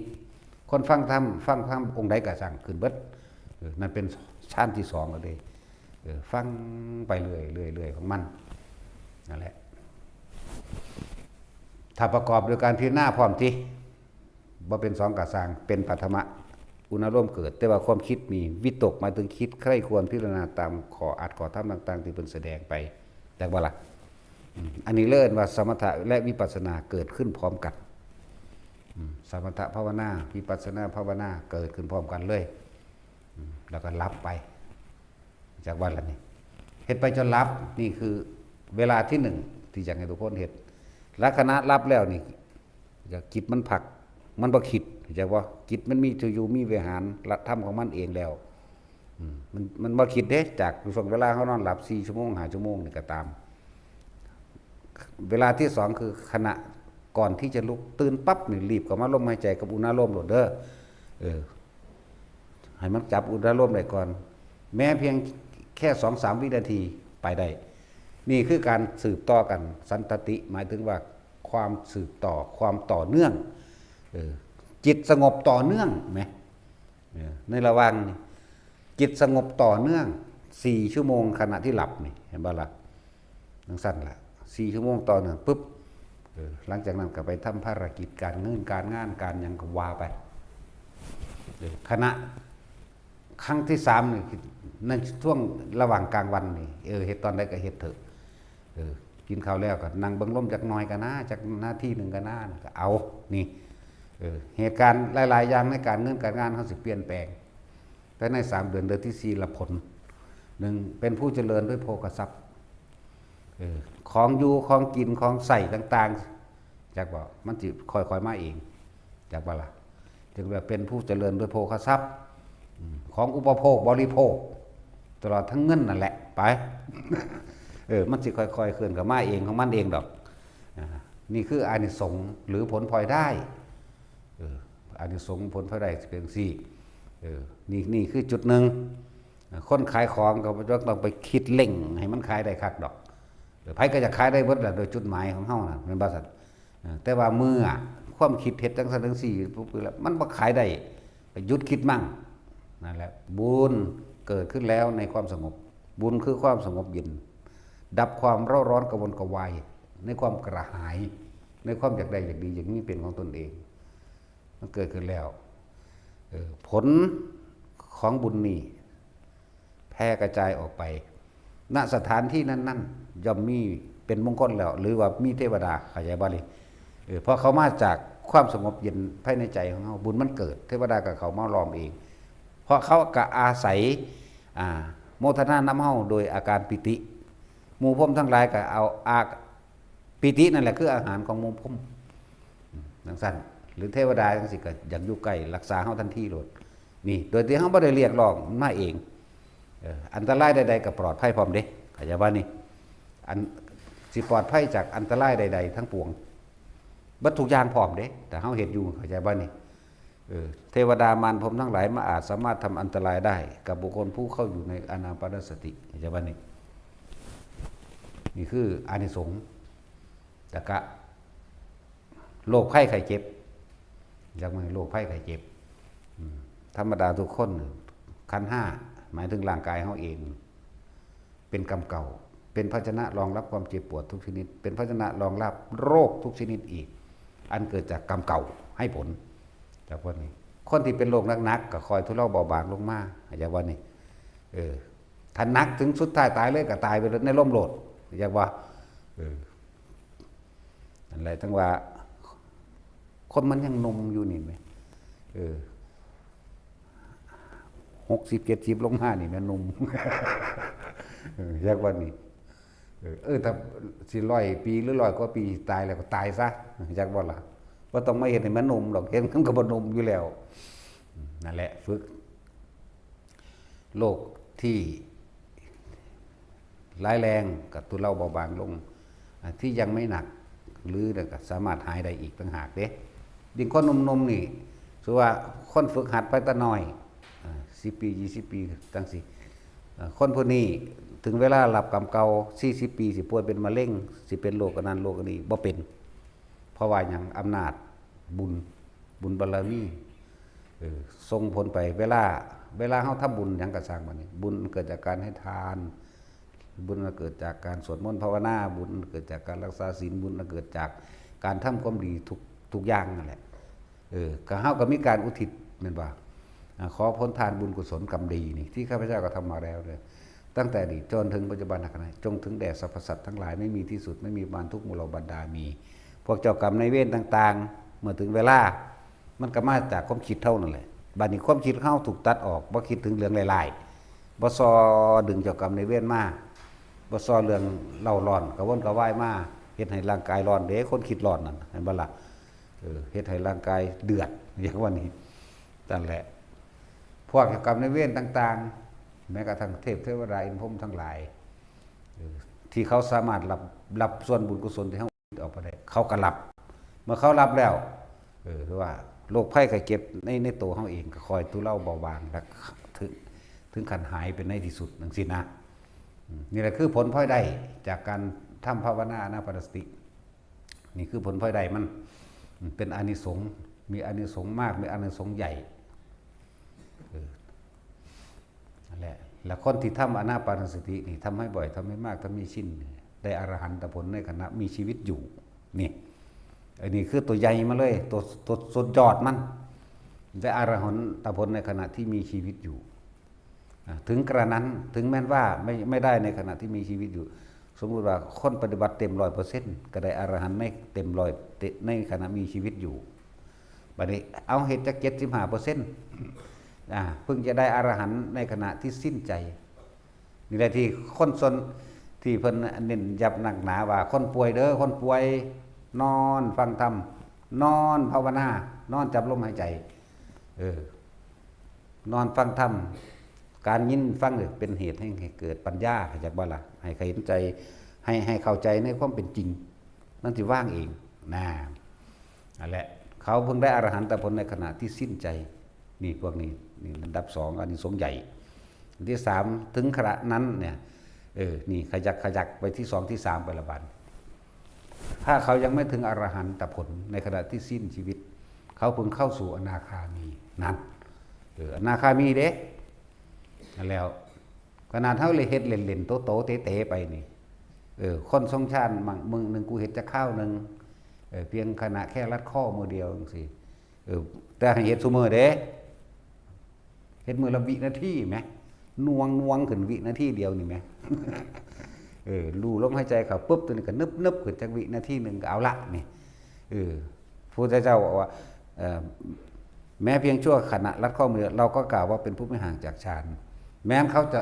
คนฟังธรรม ฟังธรรมองค์ใดก็ซ่าง ขึ้นเบิด เออ นั่นเป็นฌานที่สองแล้วเด้ เออ ฟังไปเรื่อยๆๆของมัน นั่นแหละ ถ้าประกอบโดยการพิจารณาพร้อมติ บ่เป็นสองก็ซ่าง เป็นปฐมะ อุณาโลมเกิด แต่ว่าความคิดมี วิตกหมายถึงคิดใคร่ครวญพิจารณาตามข้ออัดข้อธรรมต่างๆที่เพิ่นแสดงไป จักบ่ล่ะ อืม อันนี้เลยเอิ้นว่าสมถะและวิปัสสนาเกิดขึ้นพร้อมกัน อืม สมถะภาวนา วิปัสสนาภาวนาเกิดขึ้นพร้อมกันเลย อืม แล้วก็หลับไป จักวันละนี่ เฮ็ดไปจนหลับ นี่คือเวลาที่หนึ่งที่อยากให้ทุกคนเฮ็ด ลักษณะหลับแล้วนี่ ก็จิตมันพัก มันบ่คิด จักว่าจิตมันมีที่อยู่มีวิหารธรรมของมันเองแล้ว อืม มัน มันบ่คิดเด้ จากช่วงเวลาเฮานอนหลับสี่ชั่วโมง ห้าชั่วโมงนี่ก็ตาม เวลาที่สองคือขณะก่อนที่จะลุก ตื่นปั๊บนี่รีบเข้ามาลมหายใจกับอุณาโลมโลดเด้อ เออ ให้มันจับอุณาโลมได้ก่อน แม้เพียงแค่สองสามวินาทีไปได้ นี่คือการสืบต่อกัน สันตติ หมายถึงว่าความสืบต่อ ความต่อเนื่อง เออ จิตสงบต่อเนื่องแหม เออ ในระหว่างนี่ จิตสงบต่อเนื่องสี่ชั่วโมงขณะที่หลับนี่ เห็นบ่ล่ะ จั่งซั่นล่ะ สี่ชั่วโมงต่อเนื่องปุ๊บ เออ หลังจากนั้นก็ไปทำภารกิจการเงินการงานการหยังก็ว่าไป เออ ขณะครั้งที่สามนี่ ในช่วงระหว่างกลางวันนี่ เออ เฮ็ดตอนใดก็เฮ็ดเถอะ เออ กินข้าวแล้วก็นั่งเบิ่งลมจักหน่อยก็นะ จักนาทีหนึ่งก็นะ ก็เอา นี่ เออ เหตุการณ์หลายๆอย่างในการเงินการงานเฮาสิเปลี่ยนแปลง ภายในสามเดือน เดือนที่สี่ละผล หนึ่ง เป็นผู้เจริญด้วยโภคทรัพย์ เออ ของอยู่ ของกิน ของใช้ต่างๆ จักบ่ มันสิค่อยๆมาเอง จักบ่ล่ะ จึงว่าเป็นผู้เจริญด้วยโภคทรัพย์ อืม ของอุปโภคบริโภค ตลอดทั้งเงินนั่นแหละ ไป เออ มันสิค่อยๆเคลื่อนเข้ามาเองของมันเองดอก อ่า นี่คืออานิสงส์หรือผลพลอยได้ เออ อานิสงส์ผลพลอยได้สิเป็นจั่งซี้ เออ นี่ นี่คือจุดหนึ่ง คนขายของก็บ่ต้องไปคิดเร่งให้มันขายได้คักดอก เออ ไผก็อยากขายได้เบิดแหละ โดยจุดหมายของเฮาน่ะ แม่นบ่ซั่น เออ แต่ว่าเมื่อความคิดเฮ็ดจั่งซั่นจั่งซี้ปุ๊บแล้ว มันบ่ขายได้ ก็หยุดคิดมั่ง นั่นแหละ บุญเกิดขึ้นแล้วในความสงบ บุญคือความสงบเย็น ดับความเร่าร้อนกระวนกระวาย ในความกระหาย ในความอยากได้อยากดีอยากมีเป็นของตนเอง มันเกิดขึ้นแล้ว เออ ผล ของบุญนี่แผ่กระจายออกไป ณ สถานที่นั้นๆ ย่อมมีเป็นมงคลแล้ว หรือว่ามีเทวดา เข้าใจบ่นี่ เออ เพราะเขามาจากความสงบเย็นภายในใจของเฮา บุญมันเกิด เทวดาก็เข้ามาล้อมเอง เพราะเขาก็อาศัย อ่า โมทนานำเฮาโดยอาการปีติ หมู่พรหมทั้งหลายก็เอาอา ปีตินั่นแหละคืออาหารของหมู่พรหม อืม จั่งซั่น หรือเทวดาจั่งซี้ก็อยากอยู่ใกล้ รักษาเฮาทันทีโลด นี่ โดยที่เฮาบ่ได้เรียกร้อง มันมาเอง เออ อันตรายใดๆก็ปลอดภัยพร้อมเด้ เข้าใจบ่นี่ อัน สิปลอดภัยจากอันตรายใดๆทั้งปวง เบิดทุกอย่างพร้อมเด้ ถ้าเฮาเฮ็ดอยู่ เข้าใจบ่นี่ เออ เทวดามารพรหมทั้งหลายไม่อาจสามารถทำอันตรายได้ กับบุคคลผู้เข้าอยู่ในอานาปานสติ เข้าใจบ่นี่ นี่คืออานิสงส์ แล้วก็ โรคภัยไข้เจ็บ จักมื้อ โรคภัยไข้เจ็บ อืม ธรรมดาทุกคน ขันธ์ห้า หมายถึงร่างกายเฮาเอง เป็นกรรมเก่า เป็นภาชนะรองรับความเจ็บปวดทุกชนิด เป็นภาชนะรองรับโรคทุกชนิดอีก อันเกิดจากกรรมเก่าให้ผล จากพวกนี้ คนที่เป็นโรคหนักๆก็ค่อยทุเลาเบาบางลงมา เข้าใจบ่นี่ เออ ถ้าหนักถึงสุดท้ายตายเลยก็ตายไปในลมโลด เข้าใจบ่ เออ นั่นแหละ จั่งว่า คนมันยังหนุ่มอยู่นี่แหม เออ หกสิบ เจ็ดสิบ ลงมานี่แหมหนุ่ม เออ จักว่านี่ เออ เออ ถ้าสิร้อยปีหรือร้อยกว่าปีตายแล้วก็ตายซะ จักบ่ล่ะ บ่ต้องมาเฮ็ดให้มันหนุ่มดอก เฮ็ดมันก็บ่หนุ่มอยู่แล้ว นั่นแหละ ฝึก โรคที่ร้ายแรงก็ทุเลาเบาบางลง อ่า ที่ยังไม่หนัก หรือก็สามารถหายได้อีกต่างหากเด้ ยิ่งคนหนุ่มๆนี่ ถือว่าคนฝึกหัดไปแต่น้อย อ่า สิบปี ยี่สิบปี จั่งซี้ อ่า คนผู้นี้ถึงเวลารับกรรมเก่า สี่สิบปี สิป่วยเป็นมะเร็ง สิเป็นโรคอันนั้นโรคอันนี้ บ่เป็น เพราะว่าหยัง อำนาจบุญ บุญบารมี เออ ส่งผลไป เวลา เวลาเฮาทำบุญหยังก็ซ่างบัดนี้ บุญเกิดจากการให้ทาน บุญเกิดจากการสวดมนต์ภาวนา บุญเกิดจากการรักษาศีล บุญเกิดจากการทำความดีทุก ทุกอย่างนั่นแหละ เออ ก็เฮาก็มีการอุทิศแม่นบ่ อ่า ขอผลทานบุญกุศลกรรมดีนี่ ที่ข้าพเจ้ากระทำมาแล้วเนี่ย ตั้งแต่อดีตจนถึงปัจจุบันขณะ จงถึงแด่สรรพสัตว์ทั้งหลาย ไม่มีที่สุด ไม่มีประมาณ ทุกหมู่เหล่าบรรดามี พวกเจ้ากรรมนายเวรต่างๆ เมื่อถึงเวลา มันก็มาจากความคิดเฮานั่นแหละ บัดนี้ความคิดเฮาถูกตัดออก บ่คิดถึงเรื่องร้ายๆ บ่ซอดึงเจ้ากรรมนายเวรมา บ่ซอเรื่องเล่าร้อน กระวนกระวายมา เฮ็ดให้ร่างกายร้อนเด้ คนคิดร้อนนั่น เห็นบ่ล่ะ เออ เฮ็ดให้ร่างกายเดือด อย่างว่านี้ นั่นแหละ พวกเจ้ากรรมนายเวรต่างๆ แม้กระทั่งเทพเทวดาอินทร์พรหมทั้งหลาย เออ ที่เขาสามารถรับ รับส่วนบุญกุศลที่เฮาออกไปได้ เขาก็รับ เมื่อเขารับแล้ว เออ คือว่าโรคภัยไข้เจ็บใน ในตัวเฮาเองก็ค่อยทุเลาเบาบาง และถึง ถึงขั้นหายไปในที่สุดจั่งซี้นะ อืม นี่แหละคือผลพลอยได้จากการทำภาวนาอานาปานสติ นี่คือผลพลอยได้มัน อืม เป็นอานิสงส์ มีอานิสงส์มาก มีอานิสงส์ใหญ่ เออ นั่นแหละ แล้วคนที่ทำอานาปานสตินี่ ทำให้บ่อย ทำให้มาก ทำให้ชิน ได้อรหันตผลในขณะมีชีวิตอยู่ นี่ อันนี้คือตัวใหญ่มาเลย ตัว ตัวสุดยอดมัน ได้อรหันตผลในขณะที่มีชีวิตอยู่ อ่ะ ถึงกระนั้น ถึงแม้ว่าไม่ ไม่ได้ในขณะที่มีชีวิตอยู่ สมมุติว่าคนปฏิบัติเต็มร้อยเปอร์เซ็นต์ ก็ได้อรหันต์ในเต็มร้อย ในขณะมีชีวิตอยู่ บัดนี้เอาเฮ็ดจักเจ็ดสิบห้าเปอร์เซ็นต์ อ่า เพิ่งจะได้อรหันต์ในขณะที่สิ้นใจ นี่แหละที่คนส่วน ที่เพิ่นเน้นย้ำหนักหนาว่า คนป่วยเด้อ คนป่วย นอนฟังธรรม นอนภาวนา นอนจับลมหายใจ เออ นอนฟังธรรม การยินฟังเนี่ยเป็นเหตุให้ ให้เกิดปัญญา เข้าใจบ่ล่ะ ให้เห็นใจ ให้ ให้เข้าใจในความเป็นจริง มันสิว่างเอง นะ นั่นแหละ เขาเพิ่งได้อรหันตผลในขณะที่สิ้นใจ นี่พวกนี้ นี่อันดับสอง อานิสงส์ใหญ่ อันที่สาม ถึงขณะนั้นเนี่ย เออ นี่ขยักขยักไปที่สองที่สามไปละบัด ถ้าเขายังไม่ถึงอรหันตผลในขณะที่สิ้นชีวิต เขาเพิ่งเข้าสู่อนาคามี นั่น เออ อนาคามีเด้ นั่นแล้ว ขนาดเฮาเลยเฮ็ดเล่นๆ โตๆ เต๋ๆ ไปนี่ เออ คนทรงฌาน บางมื้อหนึ่งกูเฮ็ดจักคราวหนึ่ง เออ เพียงขณะแค่รัดข้อมือเดียวจั่งซี้ เออ แต่ให้เฮ็ดซุมื้อเด้ เฮ็ดมื้อละวินาทีแหม หน่วงหน่วงขึ้นวินาทีเดียวนี่แหม เออ รู้ลมหายใจเข้าปุ๊บ ตัวนี้ก็นึบนึบขึ้นจักวินาทีหนึ่งก็เอาละนี่ เออ พระพุทธเจ้าบอกว่า เอ่อ แม้เพียงชั่วขณะรัดข้อมือ เราก็กล่าวว่าเป็นผู้ไม่ห่างจากฌาน แม้นเขาจะ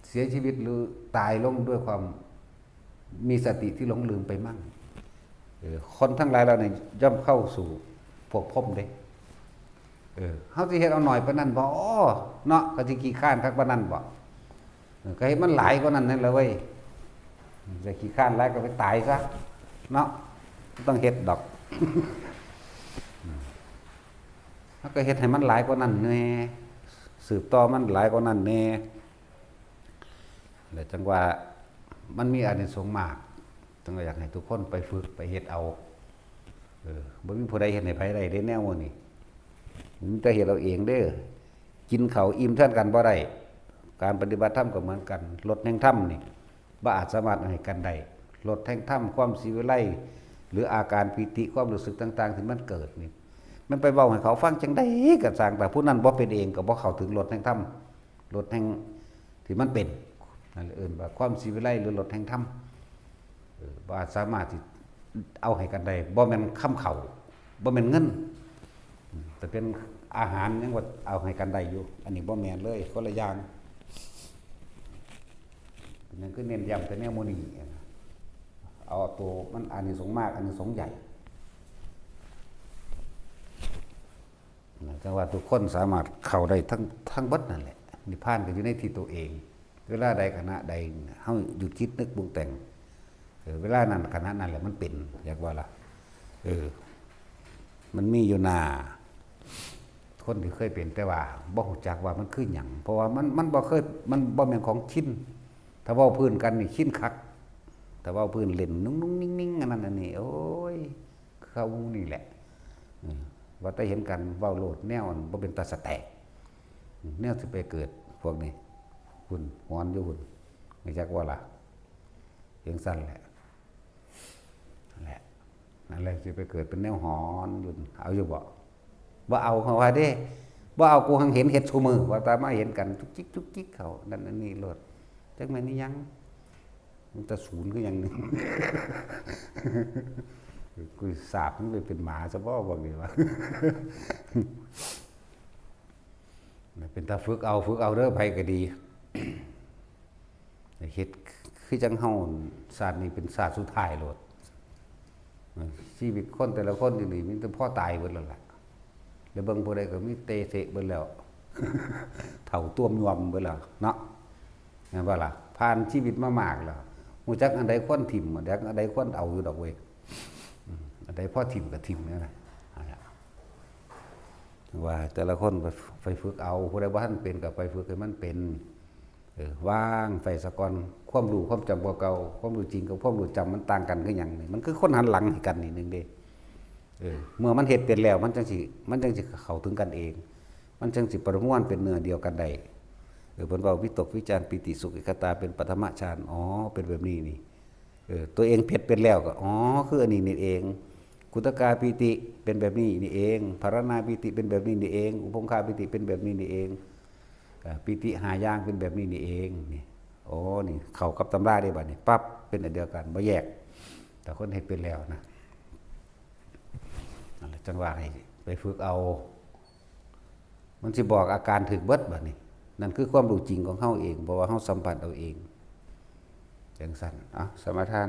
เสียชีวิตหรือตายลงด้วยความมีสติที่หลงลืมไปมั่ง เออ คนทั้งหลายเหล่านี้ย่อมเข้าสู่ภพพรหมเด้ เออ เฮาสิเฮ็ดเอาหน่อยปานนั้นบ่ เนาะ ก็สิขี้คร้านคักปานนั้นบ่ เออ ก็เฮ็ดมันหลายกว่านั้นนั่นแหละเว้ย จะขี้คร้านหลายก็ไปตายซะ เนาะ บ่ต้องเฮ็ดดอก เฮาก็เฮ็ดให้มันหลายกว่านั้นแหน่ สืบต่อมันหลายกว่านั้นแหน่ แล้วจั่งว่ามันมีอานิสงส์มาก จั่งว่าอยากให้ทุกคนไปฝึกไปเฮ็ดเอา เออ บ่มีผู้ใดเฮ็ดให้ไผได้เด้แนวหมู่นี้ มีแต่เฮ็ดเอาเองเด้อ กินข้าวอิ่มแทนกันบ่ได้ การปฏิบัติธรรมก็เหมือนกัน รสแห่งธรรมนี่ บ่อาจสามารถเอาให้กันได้ รสแห่งธรรม ความสีวิไล หรืออาการปีติ ความรู้สึกต่างๆ ที่มันเกิดนี่ มันไปเว้าให้เขาฟังจั่งใดก็ซ่าง แต่ผู้นั้นบ่เป็นเองก็บ่เข้าถึงรสแห่งธรรม รสแห่งที่มันเป็น นั่นเอิ้นว่าความสีวิไล หรือรสแห่งธรรม เออ บ่อาจสามารถที่เอาให้กันได้ บ่แม่นคำเข้า บ่แม่นเงิน แต่เป็นอาหารยังว่าเอาให้กันได้อยู่ อันนี้บ่แม่นเลย คนละอย่าง นั่นคือเน้นย้ำแต่แนวหมู่นี้ เอาตัวมันอานิสงส์มาก อานิสงส์ใหญ่ นะ จั่งว่าทุกคนสามารถเข้าได้ทั้ง ทั้งเบิดนั่นแหละ นิพพานก็อยู่ในที่ตัวเอง เวลาใดขณะใด เฮาหยุดคิดนึกปรุงแต่ง เออ เวลานั้นขณะนั้นแหละมันเป็น อยากว่าล่ะ เออ มันมีอยู่หน้า คนที่เคยเป็นแต่ว่าบ่ฮู้จักว่ามันคือหยัง เพราะว่ามัน มันบ่เคย มันบ่แม่นของชิน ถ้าเว้าพื้นกันนี่ชินคัก ถ้าเว้าพื้นเล่นนุ่งๆนิ่งๆ อันนั้นอันนี้ โอ้ย คือเขาหมู่นี่แหละ อืม ว่าแต่เห็นกันเว้าโลด แนวอันบ่เป็นตาสะแตก อืม แนวสิไปเกิดพวกนี้ คุณหอนอยู่คุณ ไม่จักว่าล่ะ เพียงสั้นแหละ นั่นแหละ นั่นแหละสิไปเกิดเป็นแนวหอนอยู่ เอาอยู่บ่ บ่เอาเขาว่าเด้ บ่เอา กูหังเห็นเฮ็ดซุมื้อ ว่าตามาเห็นกันจุกจิกจุกจิกเขา นั่นอันนี้โลด จักแม่นอีหยัง มันจะศูนย์คือหยังนี่ กูสาบมันไปเป็นหมาซะบ่ บอกเลยว่า เป็นตาฝึกเอา ฝึกเอาเด้อ ไผก็ดี เฮ็ดคือจังเฮา ชาตินี้เป็นชาติสุดท้ายโลด ชีวิตคนแต่ละคนอยู่นี่มีแต่พอตายเบิดแล้วล่ะ แล้วเบิ่งผู้ใดก็มีเตเสะเบิดแล้ว เฒ่าต้วมยวมเบิดแล้วเนาะ แม่นบ่ล่ะ ผ่านชีวิตมามากแล้ว ฮู้จักอันใดควรถิ่ม ฮู้จักอันใดควรเอาอยู่ดอกเว้ย อืม อันใดพอถิ่มก็ถิ่มนั่นแหละ นั่นแหละ ว่าแต่ละคนไป ไปฝึกเอา ผู้ใดบ่ทันเป็นก็ไปฝึกให้มันเป็น เออ วางไปซะก่อน ความรู้ความจำบ่เก่า ความรู้จริงกับความรู้จำมันต่างกันคือหยังนี่ มันคือคนหันหลังให้กันนี่หนึ่งเด้ เออ เมื่อมันเฮ็ดเป็นแล้ว มันจั่งสิ มันจั่งสิเข้าถึงกันเอง มันจั่งสิประมวลเป็นเนื้อเดียวกันได้ เออ เพิ่นเว้าวิตกวิจารปีติสุขเอกคตาเป็นปฐมฌาน อ๋อ เป็นแบบนี้นี่ เออ ตัวเองเฮ็ดเป็นแล้วก็ อ๋อ คืออันนี้นี่เอง ขุทกาปีติเป็นแบบนี้นี่เอง ภารณาปีติเป็นแบบนี้นี่เอง อุปงคาปีติเป็นแบบนี้นี่เอง เอ่อ ปีติห้าอย่างเป็นแบบนี้นี่เอง นี่ โอ้ นี่เข้ากับตำราเด้บัดนี้ ปั๊บ เป็นอันเดียวกัน บ่แยก แต่คนเฮ็ดเป็นแล้วนะ นั่นแหละ จั่งว่าให้ไปฝึกเอา มันสิบอกอาการถืกเบิดบัดนี้ นั่นคือความรู้จริงของเฮาเอง เพราะว่าเฮาสัมผัสเอาเอง จั่งซั่น เอ้า สมาทาน